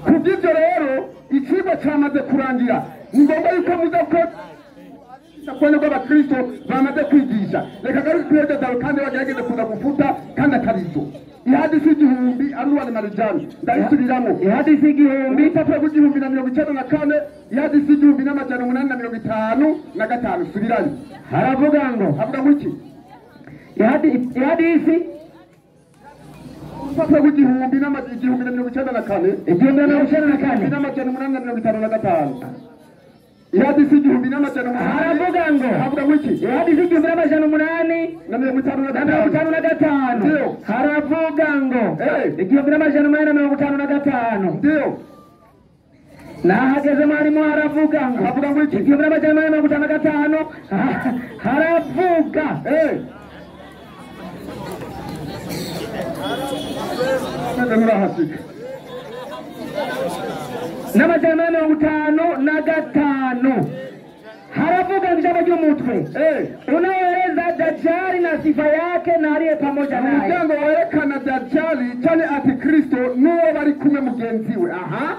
[SPEAKER 1] Kubw'ivyo rero icigwa camaze kurangira. Ni ngombwa yuko muza ko kwene rw'abakristo bamaze kwigisha. Reka garuke kuri iryo jabo kandi bagerageze kuza gufuta kandi atarizo. Ihadisi 1000 aruwa na marijani ndayisubiramo.
[SPEAKER 2] Ihadisi 1000
[SPEAKER 1] urupapuro rw'igihumbi na mirongo icenda na kane, ihadisi 1855 subirayo.
[SPEAKER 2] Haravuga ngo
[SPEAKER 1] havuga ngo iki?
[SPEAKER 2] Ihadisi
[SPEAKER 1] urupapuro rw'igihumbi n'igihumbi na mirongo icenda na kane,
[SPEAKER 2] 1994
[SPEAKER 1] n'amajana 855. Ihadisi 1800
[SPEAKER 2] haravuga ngo
[SPEAKER 1] havuga ngo iki?
[SPEAKER 2] Ihadisi 1855
[SPEAKER 1] Ndio.
[SPEAKER 2] Haravuga ngo 1855
[SPEAKER 1] Ndio.
[SPEAKER 2] Nahageze mwarimu haravuga ngo
[SPEAKER 1] havuga ngo iki?
[SPEAKER 2] 1855 haravuga
[SPEAKER 1] nurahasika
[SPEAKER 2] n'amajana 55 haravuga ijambo ry'umutwe unaoeleza Dajjali na sifa yake na aliye pamoja naye.
[SPEAKER 1] Umuryango werekana Dajjali cyane antikristo n'uwo bari kumwe mugenzi we. Aha.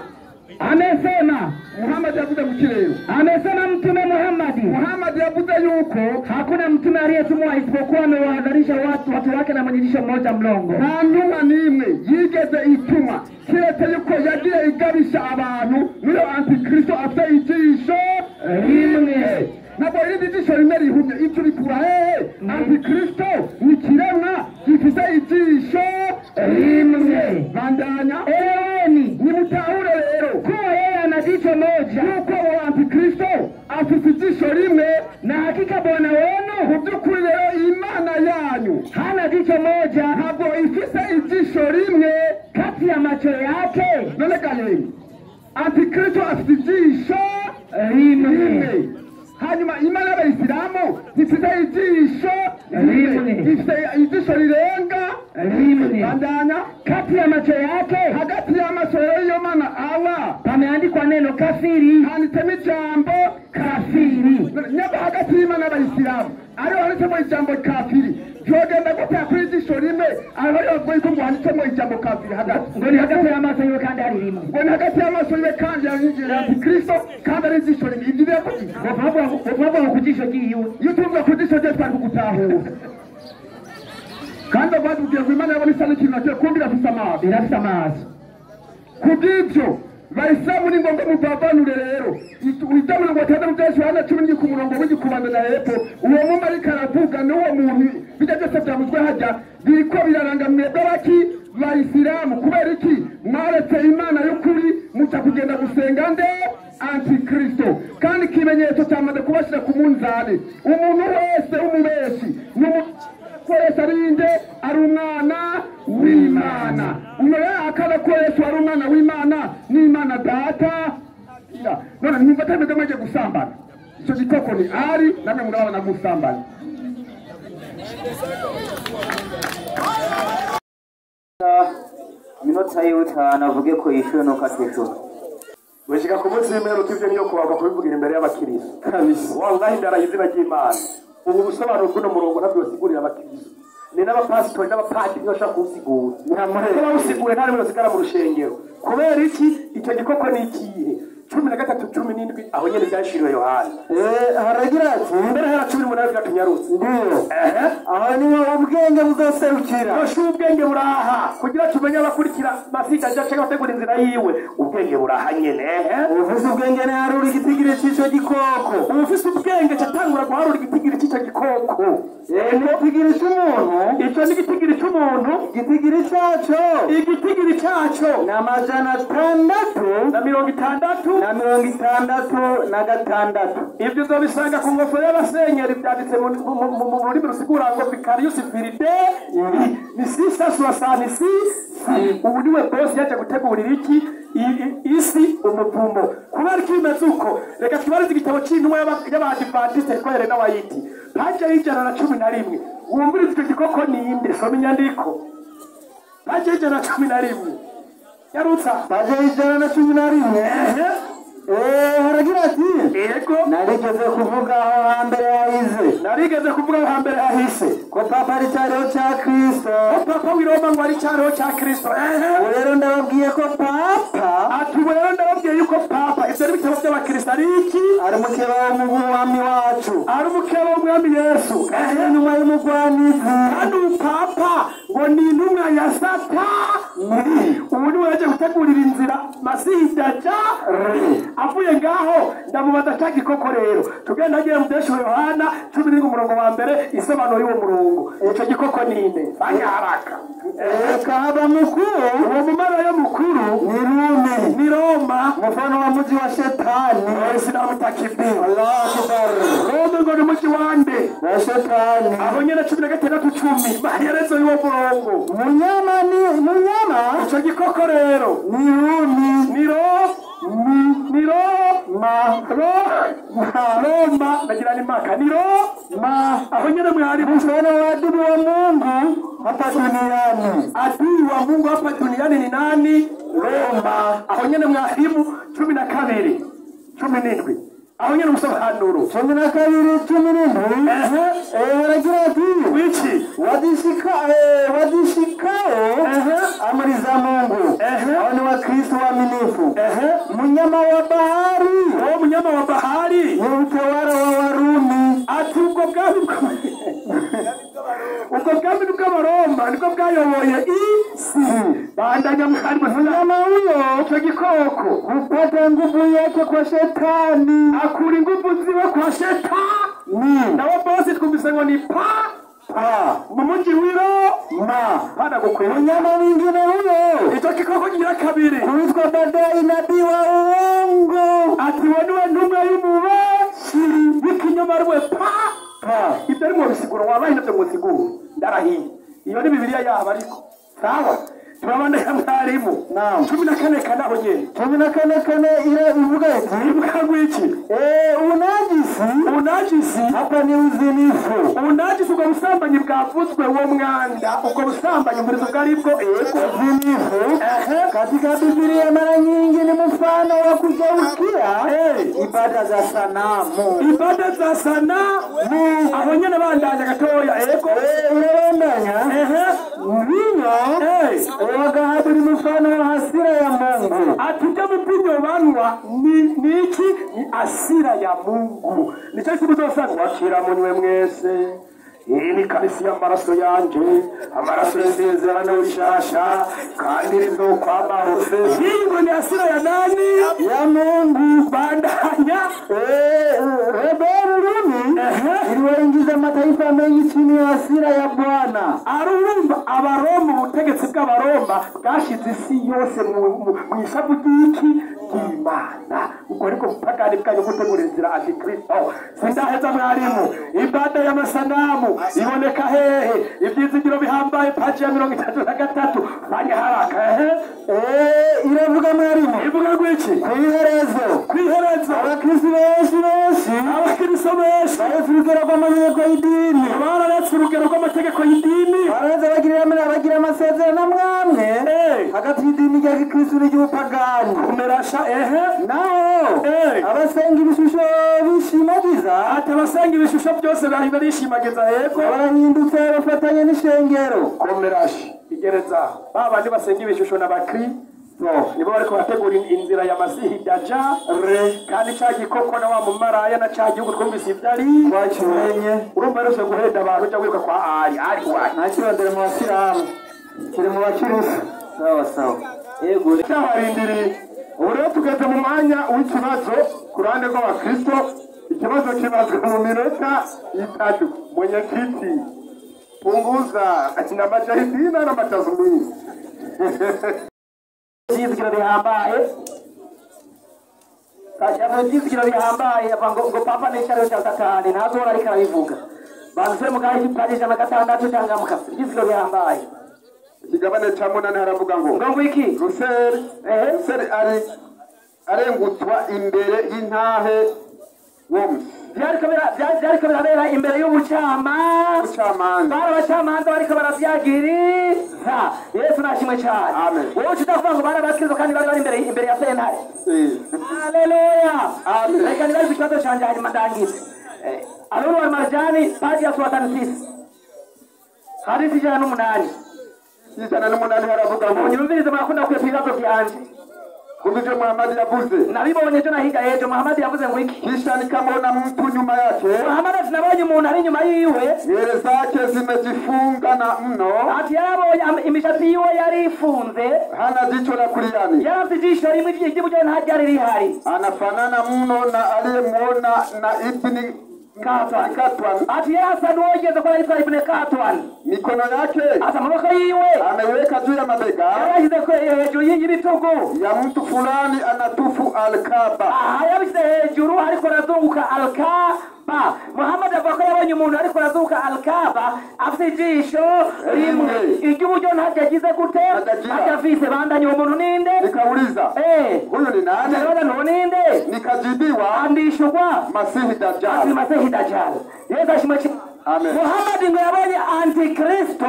[SPEAKER 2] Amesema
[SPEAKER 1] Muhammad yavuze mu kirero.
[SPEAKER 2] Amesema Mtume Muhammad.
[SPEAKER 1] Muhammad yavuze yuko
[SPEAKER 2] hakuna mtume aliyetumwa isipokuwa amewahadharisha watu wake na mwenye mmoja mlongo.
[SPEAKER 1] Nta ntumwa n'imwe yigeze itumwa kiretse yuko yagiye igabisha abantu niyo antikristo afite ijisho rimwe. Ntabwo irindi jisho rimwe rihumye, ibyo bikura hehe? Antikristo ni kiremwa gifite ijisho rimwe. Bandanya.
[SPEAKER 2] Eleweni,
[SPEAKER 1] nimutahure rero
[SPEAKER 2] kuwa yeye ana jicho moja,
[SPEAKER 1] yuko uwo antikristo afite ijisho rimwe,
[SPEAKER 2] na hakika Bwana wenu
[SPEAKER 1] mu by'ukuri rero Imana yanyu
[SPEAKER 2] hana jicho moja,
[SPEAKER 1] ntabwo ifise ijisho rimwe
[SPEAKER 2] kati ya macho yake.
[SPEAKER 1] None gahenge antikristo afite ijisho
[SPEAKER 2] rimwe.
[SPEAKER 1] Hanyuma Imana y'abayisilamu ifite ijisho
[SPEAKER 2] rimwe,
[SPEAKER 1] ifite ijisho rirenga
[SPEAKER 2] rimwe.
[SPEAKER 1] Bandanya.
[SPEAKER 2] Kati ya macho yake,
[SPEAKER 1] hagati y'amaso y'iyo mana Allah
[SPEAKER 2] pameandikwa neno kafiri,
[SPEAKER 1] handitsemo ijambo
[SPEAKER 2] kafiri.
[SPEAKER 1] Nyaba hagati y'Imana y'abayisilamu ariho handitsemo ijambo kafiri. Vyogenda gute kuri ijisho rimwe aho bavuga yuko ngo handitsemo ijambo kafiri hagati?
[SPEAKER 2] Ngo ni hagati y'amaso yiwe kandi ari rimwe.
[SPEAKER 1] Ngo ni hagati y'amaso yiwe kandi ari antikristo kandi ari ijisho rimwe. Ibyo biravuga
[SPEAKER 2] bavuga ku jisho ryiwe.
[SPEAKER 1] Iyo tuvuga ku jisho rye twari kugutahura. Kandi batubwiye ngo Imana yabona isa n'ikintu nakyo kumbi irafise amaso.
[SPEAKER 2] Irafise amaso.
[SPEAKER 1] Kubw'ibyo Bayisilamu ni ngombwa muvavanure rero. Ijya mirongo itandatu bya Yohana 10 ku murongo w'igikubanda na hepfo, uwo mumarayika aravuga n'uwo muntu bijya byose byavuzwe hajya biriko biraranga mwebwe baki Bayisilamu. Kubera iki? Mwaretse Imana y'ukuri muca kugenda gusenga nde? Antikristo. Kandi ikimenyetso cyamaze kubashira ku munzani. Umuntu wese w'umubeshi n'umukoresha ari nde? Ari umwana w'Imana. Uyo akaba ko Yesu ari umwana w'Imana n'Imana data. None mwumva atameze mwaje gusambana. Ico gikoko ni ari namwe murabana gusambana.
[SPEAKER 3] Minota yiwe itanu avuge ko yishuwe nuko atishuwe.
[SPEAKER 4] Gushika ku munsi w'imperuka ivyo niyo kubagwa kubivugira imbere y'abakiristo.
[SPEAKER 1] Kabisa.
[SPEAKER 4] Wallahi ndaraye izina ry'Imana. Ubu busobanuro bw'uno murongo ntabwo basigurira abakiristo. Ni n'abapasitori n'abapadiri bashaka kuwusigura.
[SPEAKER 1] Nyamuhera.
[SPEAKER 4] Ko bawusiguye nta rimwe basigara mu rushengero. Kubera iki? Icyo gikoko ni ikihe? 13 17 aho nyene byashiriwe Yohana.
[SPEAKER 5] Haragira ati
[SPEAKER 4] Mbere hera 18 byatunyarutse.
[SPEAKER 5] Ndiyo. Aho niho ubwenge buzoserukira.
[SPEAKER 4] Yoshu ubwenge buraha kugira tumenye abakurikira Masihi aje cyangwa abategura inzira yiwe. Ubwenge buraha nyene.
[SPEAKER 5] Ufise ubwenge ntiharura igitigiri c'ico gikoko.
[SPEAKER 4] Ufise ubwenge catangura guharura igitigiri c'ico gikoko.
[SPEAKER 5] Igitigiri c'umuntu.
[SPEAKER 4] Ico ni igitigiri c'umuntu.
[SPEAKER 5] Igitigiri caco.
[SPEAKER 4] Igitigiri caco.
[SPEAKER 5] Ni 666 na 66.
[SPEAKER 4] Ibyo uzobisanga ku ngofero y'abasenyeri byanditse mu rurimi rusigura ngo Vicarius Filii ni 666. Ubu niwe boss yaje gutegurira iki isi umuvumo. Kubera iki bimeze uko? Reka tubarize igitabo c'intumwa y'Abadivantisite yitwa Helena White, paje y'111. Wumvirize icyo gikoko ninde? Soma inyandiko. Paje y'111. Yarutsa.
[SPEAKER 5] Paje y'111. Haragira ati
[SPEAKER 4] yego
[SPEAKER 5] narigeze kuvuga aho hambere hahise.
[SPEAKER 4] Narigeze kuvuga aho hambere hahise
[SPEAKER 5] ko papa ari cyariho cya Kristo.
[SPEAKER 4] Ko papa w'i Roma ngo ari cyariho cya Kristo.
[SPEAKER 5] Ubu rero ndababwiye ko papa
[SPEAKER 4] ati ubu rero ndababwiye yuko papa ibyo ari ibitabo by'abakristo ari iki?
[SPEAKER 5] Ari umukeba w'umwami wacu.
[SPEAKER 4] Ari umukeba w'umwami Yesu.
[SPEAKER 5] Intumwa y'umugwanizi.
[SPEAKER 4] Kandi ubu papa ngo ni intumwa ya Satani. Ubu niwe yaje gutegurira inzira Masihi Dajjal. Avuye ngaho ndamubaza cya gikoko rero tugenda agiye mu byeshu Yohana 11 umurongo wa mbere isobanuro y'uwo murongo. Ico gikoko ninde? Banyaharaka.
[SPEAKER 5] Kahaba mukuru
[SPEAKER 4] uwo mumaraya mukuru
[SPEAKER 5] ni Rumi.
[SPEAKER 4] Ni Roma
[SPEAKER 5] mfano wa mji wa shetani.
[SPEAKER 4] Waislamu takbir.
[SPEAKER 5] Allahu Akbar.
[SPEAKER 4] Roma ngo ni mji wande
[SPEAKER 5] wa shetani.
[SPEAKER 4] Aho nyene 16 10 maherezo y'uwo murongo.
[SPEAKER 5] Munyama ni munyama.
[SPEAKER 4] Ico gikoko rero
[SPEAKER 5] ni Rumi.
[SPEAKER 4] Ni Roma. Roma nagira ni maka ni Roma. Aho nyene mwari
[SPEAKER 5] mfano wa adui wa Mungu hapa duniani.
[SPEAKER 4] Adui wa Mungu hapa duniani ni nani? Roma. Aho nyene mwarimu 12 17. Aho nyene umusobanuro
[SPEAKER 5] 12 17. Haragira ati
[SPEAKER 4] wiki
[SPEAKER 5] wadishikao amri za Mungu hao ni Wakristo waaminifu. Mnyama wa bahari.
[SPEAKER 4] Uwo mnyama wa bahari
[SPEAKER 5] ni utawala wa Warumi.
[SPEAKER 4] Ati ubwo bwami bw'Abaroma nibwo bwayoboye isi. Bandanya mwarimu.
[SPEAKER 5] Mnyama huyo
[SPEAKER 4] ico gikoko
[SPEAKER 5] hupata nguvu yake kwa shetani.
[SPEAKER 4] Akura inguvu ziwe kwa shetani. Nabo bose twumvise ngo ni pa mu mji w'Iroma. Pana gukwira.
[SPEAKER 5] Mnyama mwingine huyo
[SPEAKER 4] ico gikoko kigira kabiri
[SPEAKER 5] huitwa baadaye nabii wa uongo.
[SPEAKER 4] Ati we niwe ntumwa y'umubeshi w'ikinyoma ariwe pa. Ibyo ari mu bisiguro wabaye navyo musiguro. Ndarahiye. Iyo ni Bibiliya yabo ariko. Sawa. Turabana ya mwarimu.
[SPEAKER 5] Naam.
[SPEAKER 4] 14 kane aho nyene.
[SPEAKER 5] 14 kane ira ivuga iti
[SPEAKER 4] ivuga ngo iki?
[SPEAKER 5] Unajisi.
[SPEAKER 4] Unajisi
[SPEAKER 5] hapa ni uzinifu.
[SPEAKER 4] Unajisi ubwo busambanyi bwavuzwe uwo mwanda. Ubwo busambanyi umurizo bwari bwo ego
[SPEAKER 5] uzinifu. Katika Biblia mara nyingi ni mfano wa kugeukia ibada za sanamu.
[SPEAKER 4] Ibada za sanamu. Aho nyene bandanya gatoya ego.
[SPEAKER 5] Urabandanya. Mvinyo wagahabu ni mfano wa hasira ya Mungu.
[SPEAKER 4] Ati mvinyo banywa ni iki? Ni hasira ya Mungu. Nico kimuzosanga wakira munywe mwese. Iyi ni kalisi y'amaraso yanje, amaraso y'isezerano rishasha kandi rizokwamaho. Iyi ni hasira ya nani?
[SPEAKER 5] Ya Mungu.
[SPEAKER 4] Bandanya.
[SPEAKER 5] Rebeli Rumi iliwaingiza mataifa mengi chini ya hasira ya Bwana.
[SPEAKER 4] Arumva Abaroma, ubutegetsi bw'Abaroma bwashize isi yose mu ishavu ry'iki ry'Imana. Ubwo ariko bupagani bwanyu gutegura inzira antikristo. Sindaheza mwarimu, ibada y'amasanamu iboneka hehe? Ibyizigiro bihambaye, paji ya 33. Fanya haraka. Ehe,
[SPEAKER 5] iravuga mwarimu,
[SPEAKER 4] ivuga rwiki?
[SPEAKER 5] Kwiherezo,
[SPEAKER 4] kwiherezo
[SPEAKER 5] abakristo benshi benshi,
[SPEAKER 4] abakristo benshi
[SPEAKER 5] baretse urugero rw'amategeko y'idini,
[SPEAKER 4] bararetse urugero rw'amategeko y'idini,
[SPEAKER 5] bararetse bagira amasezerano amwe hagati y'idini rya gikristo n'iry'ubupagani.
[SPEAKER 4] Kumerasha. Ehe,
[SPEAKER 5] naho abasenga ibishusho bishimagiza,
[SPEAKER 4] ati abasenga ibishusho byose bari barishimagiza, yego
[SPEAKER 5] barahindutse bafatanye n'ishengero.
[SPEAKER 4] Komerasha igereza babandi basenga ibishusho n'abakri nibo bariko bategura inzira ya Masihi Dajjal. Kandi ca gikoko na wa mumaraya na ca gihugu twumvise ivyari
[SPEAKER 5] twakimenye.
[SPEAKER 4] Urumva rero guhenda abantu uja wiruka kwa ari ari wayi
[SPEAKER 5] ntakirondera mu basilamu, kiri mu bakirisu.
[SPEAKER 3] Sawa sawa, yego
[SPEAKER 1] cyabarindiriye. Ubu rero tugeze mu mwanya w'ikibazo ku ruhande rw'abakristo. Ikibazo kibazwa mu minota 3. Mwenyekiti, punguza na majahidina na matazumini.
[SPEAKER 2] Ibyizigiro bihambaye, ibyizigiro bihambaye ngo papa n'icaro cya Satani ntazora ariko arabivuga. Banze mugahe ipaji 106 cyangwa mukasi. Ibyizigiro bihambaye
[SPEAKER 1] ikigabane ca 8 haravuga ngo
[SPEAKER 2] ngo iki
[SPEAKER 1] Ruseri, Ruseri ari arengutwa imbere y'intahe womusi.
[SPEAKER 2] Byariko birabera imbere y'ubucamanza. Bari abacamanza bariko baravyagiriza. Yesu nashimwe cyane. Wowe utavuga ngo bari abakristo kandi bari bari imbere ya sentare. Haleluya. Reka nibaze ikibazo canje hanyuma ndangize. Alulu wa Marjani paji ya 66 hadithi 108.
[SPEAKER 1] 108 haravuga ngo
[SPEAKER 2] nyumvirize, murakunda kwipa ibibazo vyanje.
[SPEAKER 1] Kumbe Muhammad yavuze,
[SPEAKER 2] nabibonye ejo nahiga ejo. Muhammad yavuze ngo iki?
[SPEAKER 1] Kisha nikamwona mtu nyuma yake.
[SPEAKER 2] Muhammad ati nabonye umuntu ari inyuma yiwe,
[SPEAKER 1] nywele zake zimejifunga na mno,
[SPEAKER 2] ati yarabonye imishatsi yiwe yari ifunze,
[SPEAKER 1] hana jicho la kuliani,
[SPEAKER 2] yarafite ijisho rimwe ry'iburyo nta ryari rihari,
[SPEAKER 1] anafanana mno na aliyemuona na Ibni
[SPEAKER 2] Katwan. Ati yarasa n'uwogeze ko yitwa Ibn Katwan.
[SPEAKER 1] Mikono yake
[SPEAKER 2] ati amaboko yiwe
[SPEAKER 1] ameweka juu ya mabega,
[SPEAKER 2] yarashyize ko hejuru y'ibitugu
[SPEAKER 1] ya mtu fulani anatufu Alkaba.
[SPEAKER 2] Aha, yabishyize hejuru ariko arazunguka Alkaba. Muhammad avuga ko yabonye umuntu ariko arazunguka Alkaba afite ijisho rimwe iry'uburyo ntaryo agize gute, ntaryo afise. Bandanye, uwo muntu ninde?
[SPEAKER 1] Nikauliza, huyu ni nani?
[SPEAKER 2] Nikabaza uwo ninde?
[SPEAKER 1] Nikajibiwa,
[SPEAKER 2] andishurwa
[SPEAKER 1] Masihi Dajjal.
[SPEAKER 2] Ati Masihi Dajjal. Yesu ashimwe.
[SPEAKER 1] Amen.
[SPEAKER 2] Muhammad ngo yabonye antikristo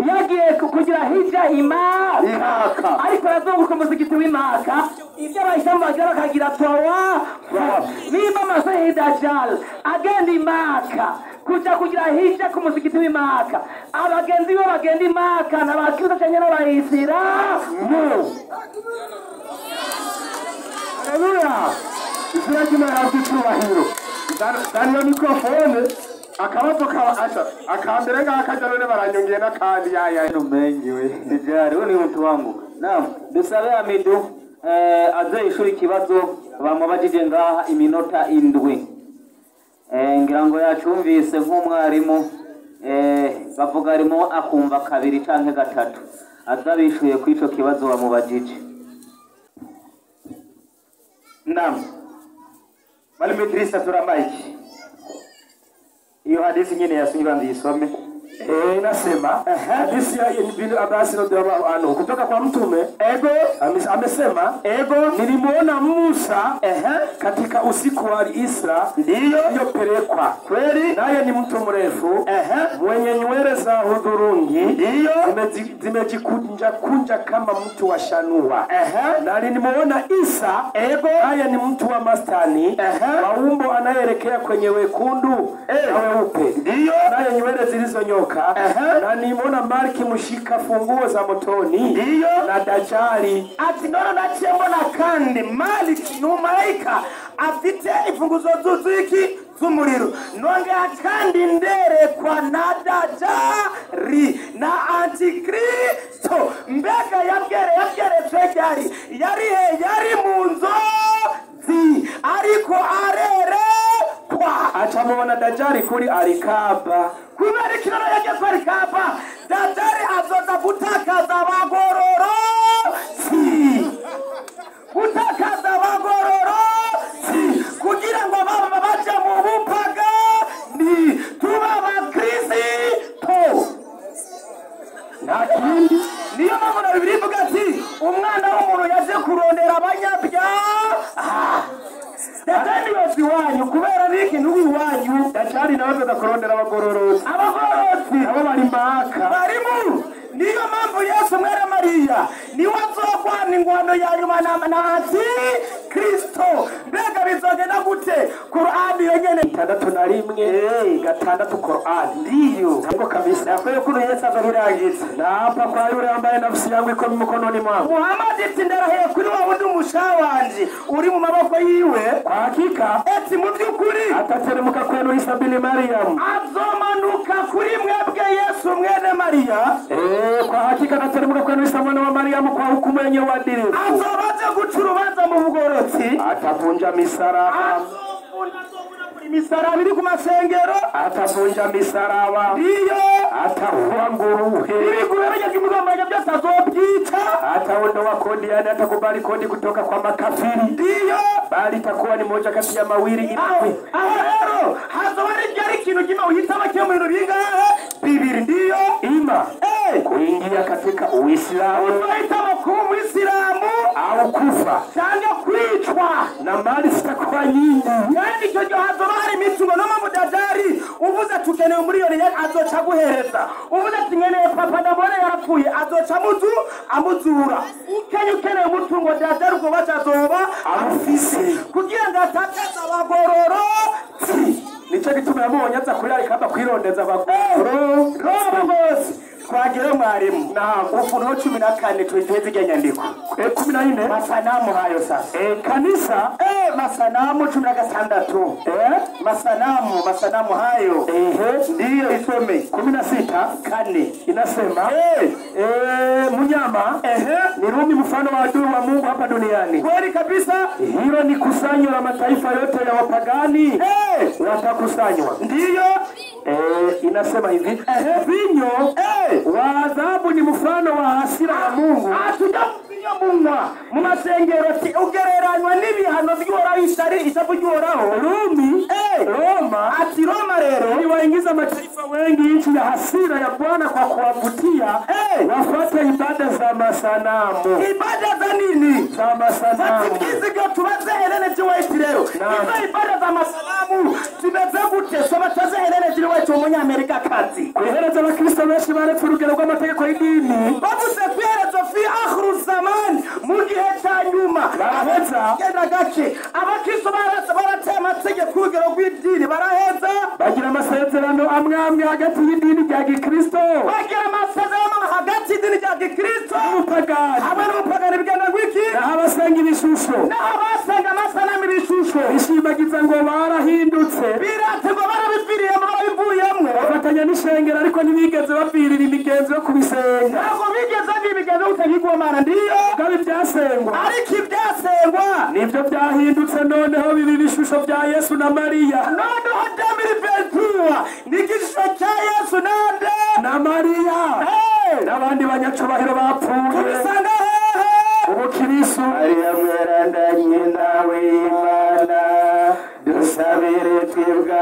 [SPEAKER 2] yagiye kugira hija Imaka, ariko arazunguka umuzigiti w'Imaka. Ibyo abayisilamu bagira bakagira tawafu. Nimba Masihi Dajjal agenda Imaka kuja kugira hija ku muzigiti w'Imaka, abagenzi be bagenda Imaka n'abakristo canke n'abayisilamu.
[SPEAKER 1] Haleluya. Izina ry'Imana rihabwe icyubahiro. Daniel mikrofone akabazo ka akambere ngakaja none baranyongeye n'akandi yaya
[SPEAKER 3] mengi we sijari huyu ni mtu wangu. Naam, dusabe Amidu aze ishuri ikibazo bamubajije ngaha iminota 7. Ngira ngo yacumvise nk'umwarimu, bavuga arimo akumva kabiri canke gatatu. Azabishuye kwico kibazo bamubajije.
[SPEAKER 6] Naam. Mwalimu Idrisa turamaiki. Hiyo hadithi nyingine ya sunni ndisome.
[SPEAKER 4] Inasema hadithi ya Ibn Abbas radhiallahu anhu kutoka kwa Mtume
[SPEAKER 6] ego
[SPEAKER 4] amesema
[SPEAKER 6] ego
[SPEAKER 4] nilimuona Musa katika usiku wa Isra
[SPEAKER 6] ndiyo
[SPEAKER 4] aliyopelekwa
[SPEAKER 6] kweli,
[SPEAKER 4] naye ni mtu mrefu mwenye nywele za hudhurungi
[SPEAKER 6] ndiyo
[SPEAKER 4] zimejikunja kunja kama mtu wa shanua. Na nilimuona Isa
[SPEAKER 6] ego
[SPEAKER 4] naye ni mtu wa mastani wa umbo anayeelekea kwenye wekundu na weupe
[SPEAKER 6] ndiyo
[SPEAKER 4] naye nywele zilizonyoka. Na nimeona Marki mshika funguo za motoni
[SPEAKER 6] ndiyo
[SPEAKER 4] na Dajjali.
[SPEAKER 6] Ati none naciye mbona kandi Maliki ni umumarayika afite imfunguzo z'iki z'umuriro, nongera kandi nderekwa na Dajjali na Antikristo. Mbega yabweretswe ryari? Yari he? Yari mu nzozi ariko arerekwa.
[SPEAKER 4] Acamubona Dajjali kuri Alikaba.
[SPEAKER 6] Kubera ikiraro yageze Alikaba, Dajjali azoza gutakaza abagororotsi, gutakaza abagororotsi.
[SPEAKER 1] Dajjali nawe azoza kurondera abagororotsi.
[SPEAKER 6] Abagororotsi
[SPEAKER 1] nabo bari Maka.
[SPEAKER 6] Barimu. Niyo mpamvu Yesu mwene Mariya niwe azogwana ingwano ya nyuma na anti Kristo. Mbega bizogenda gute? Qur'ani yonyene
[SPEAKER 1] 61 6 Qur'ani
[SPEAKER 6] ndiyo
[SPEAKER 1] ntabwo kabisa
[SPEAKER 6] yakwiye kuno Yesu azobirangiza.
[SPEAKER 1] Naapa kwa yule ambaye nafsi yangu iko mkononi mwangu.
[SPEAKER 6] Muhammad ati ndarahiye kuri wa wundi umusha wanje uri mu maboko yiwe.
[SPEAKER 1] Kwa hakika
[SPEAKER 6] ati mu by'ukuri
[SPEAKER 1] atateremka kwenu Isa bin Maryam,
[SPEAKER 6] azomanuka kuri mwebwe Yesu mwene Mariya.
[SPEAKER 1] Kwa hakika atateremka kwenu Isa mwana wa Mariam kwa hukumu yenye uadilifu.
[SPEAKER 6] Azobaje guca urubanza mu bugorotsi.
[SPEAKER 1] Atavunja misaraba.
[SPEAKER 6] Misaraba iri ku masengero.
[SPEAKER 1] Atavunja misaraba.
[SPEAKER 6] Ndiyo.
[SPEAKER 1] Atavua nguruwe.
[SPEAKER 6] Ibigurube by'imigomba byose azobyica.
[SPEAKER 1] Ataondoa kodi, yani atakubali kodi kutoka kwa makafiri.
[SPEAKER 6] Ndiyo.
[SPEAKER 1] Bali itakuwa ni moja kati ya mawili.
[SPEAKER 6] Aho rero hazoba ari ikintu kimwe uhitamo kimwe mu bintu bingahe? Bibiri. Ndiyo.
[SPEAKER 1] Ima kuingia katika Uislamu,
[SPEAKER 6] uhitamo kuba Umuyisilamu
[SPEAKER 1] au kufa
[SPEAKER 6] cyangwa kwicwa,
[SPEAKER 1] na mali zitakuwa nyingi.
[SPEAKER 6] Kandi icyo gihe hazoba hari imitungo. No mpamvu Dajjali uvuze ati ukeneye miliyoni azoca aguhereza, uvuze ati nkeneye papa ndabona yarapfuye azoca amuzura. Ukenye ukeneye umutungo Dajjali ubwo baca azoba
[SPEAKER 1] amufise
[SPEAKER 6] kugira ngo atakaze abagororotsi.
[SPEAKER 1] Nicyo gituma yamubonye aza kuri arikamba kwirondeza abagororotsi
[SPEAKER 6] bose. Twagire mwarimu Ufunuo 14 tuiteze ijya nyandiko
[SPEAKER 1] 14
[SPEAKER 6] masanamu hayo sasa
[SPEAKER 1] kanisa
[SPEAKER 6] masanamu 16 masanamu hayo ndiyo isome
[SPEAKER 1] 16
[SPEAKER 6] 4
[SPEAKER 1] inasema mnyama ni Rumi mfano wa adui wa Mungu hapa duniani.
[SPEAKER 6] Kweli kabisa.
[SPEAKER 1] Hilo ni kusanyo la mataifa yote ya wapagani watakusanywa.
[SPEAKER 6] Ndiyo.
[SPEAKER 1] Inasema hivi vinyo wa adhabu ni mfano wa hasira ya Mungu.
[SPEAKER 6] Atuja munywa mu masengero ugereranywa n'ibihano by'Uhoraho isari ishavu ry'Uhoraho.
[SPEAKER 1] Rumi Roma
[SPEAKER 6] ati Roma rero
[SPEAKER 1] iliwaingiza mataifa wengi nchi ya hasira ya Bwana kwa kuwavutia wafuate ibada za masanamu.
[SPEAKER 6] Ibada za nini?
[SPEAKER 1] Za masanamu.
[SPEAKER 6] Fatikizigo tubaze Helene G. White rero. Izo ibada za masanamu zimeze gute? Soma tubaze Helene G. White umunyamerika kazi.
[SPEAKER 1] Kwihereza abakristo benshi baretse urugero rw'amategeko y'idini.
[SPEAKER 6] Bavuze kwihereza fi akhiru zaman, mu gihe cya nyuma.
[SPEAKER 1] Baraheza.
[SPEAKER 6] Genda gake. Abakristo barateye amategeko urugero rw'idini baraheza.
[SPEAKER 1] Bagira amasezerano amwe amwe hagati y'idini rya Gikristo.
[SPEAKER 6] Bagira amasezerano hagati y'idini rya Gikristo
[SPEAKER 1] n'ubupagani.
[SPEAKER 6] Hamwe n'ubupagani bigenda ngwiki?
[SPEAKER 1] Naho abasenga ibishusho.
[SPEAKER 6] Naho abasenga amasanamu ibishusho.
[SPEAKER 1] Bishimagiza ngo barahindutse.
[SPEAKER 6] Birate ngo barabiviriyemo barabivuyemo.
[SPEAKER 1] Bafatanya n'ishengero ariko ntibigeze bavirira imigenzo yo kubisenga.
[SPEAKER 6] Ntabwo bigeze b'imigenzo yo gusenga ndiyo.
[SPEAKER 1] Kandi ibyasengwa.
[SPEAKER 6] Ariko ibyasengwa
[SPEAKER 1] nibyo byahindutse noneho bibi ibishusho bya Yesu na Mariya.
[SPEAKER 6] Noneho 2023 ni igishusho cya Yesu nande
[SPEAKER 1] na Mariya n'abandi banyacubahiro bapfuye.
[SPEAKER 6] Tubisanga hehe?
[SPEAKER 1] Ubukristo.
[SPEAKER 3] Mariya mweranda nyina w'Imana dusabire twebwe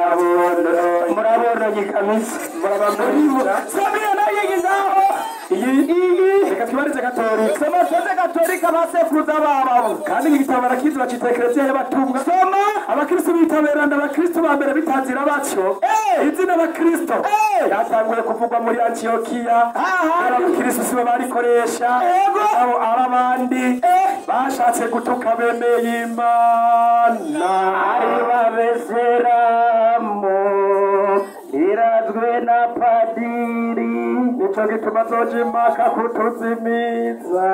[SPEAKER 6] murabonye kabisa
[SPEAKER 1] murabamuriza.
[SPEAKER 6] Sabire nayo ngaho
[SPEAKER 1] iyi reka twibarize Katolika.
[SPEAKER 6] Soma tuze Katolika basekuruza babo.
[SPEAKER 1] Kandi igitabo barakizi bacita Eklezia y'abatumwa.
[SPEAKER 6] Soma
[SPEAKER 1] abakristo bitaberanda abakristo ba mbere bitazira batyo. Izina abakristo ryatanguye kuvugwa muri Antiokiya. Abakristo sibo barikoresha. Abo arabandi bashatse gutuka bemeye Imana.
[SPEAKER 3] Ari babeseramu irazwe na padiri.
[SPEAKER 1] Nico gituma azoja impaka kutuzimiza.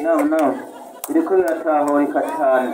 [SPEAKER 3] No iriko biratahurika cyane.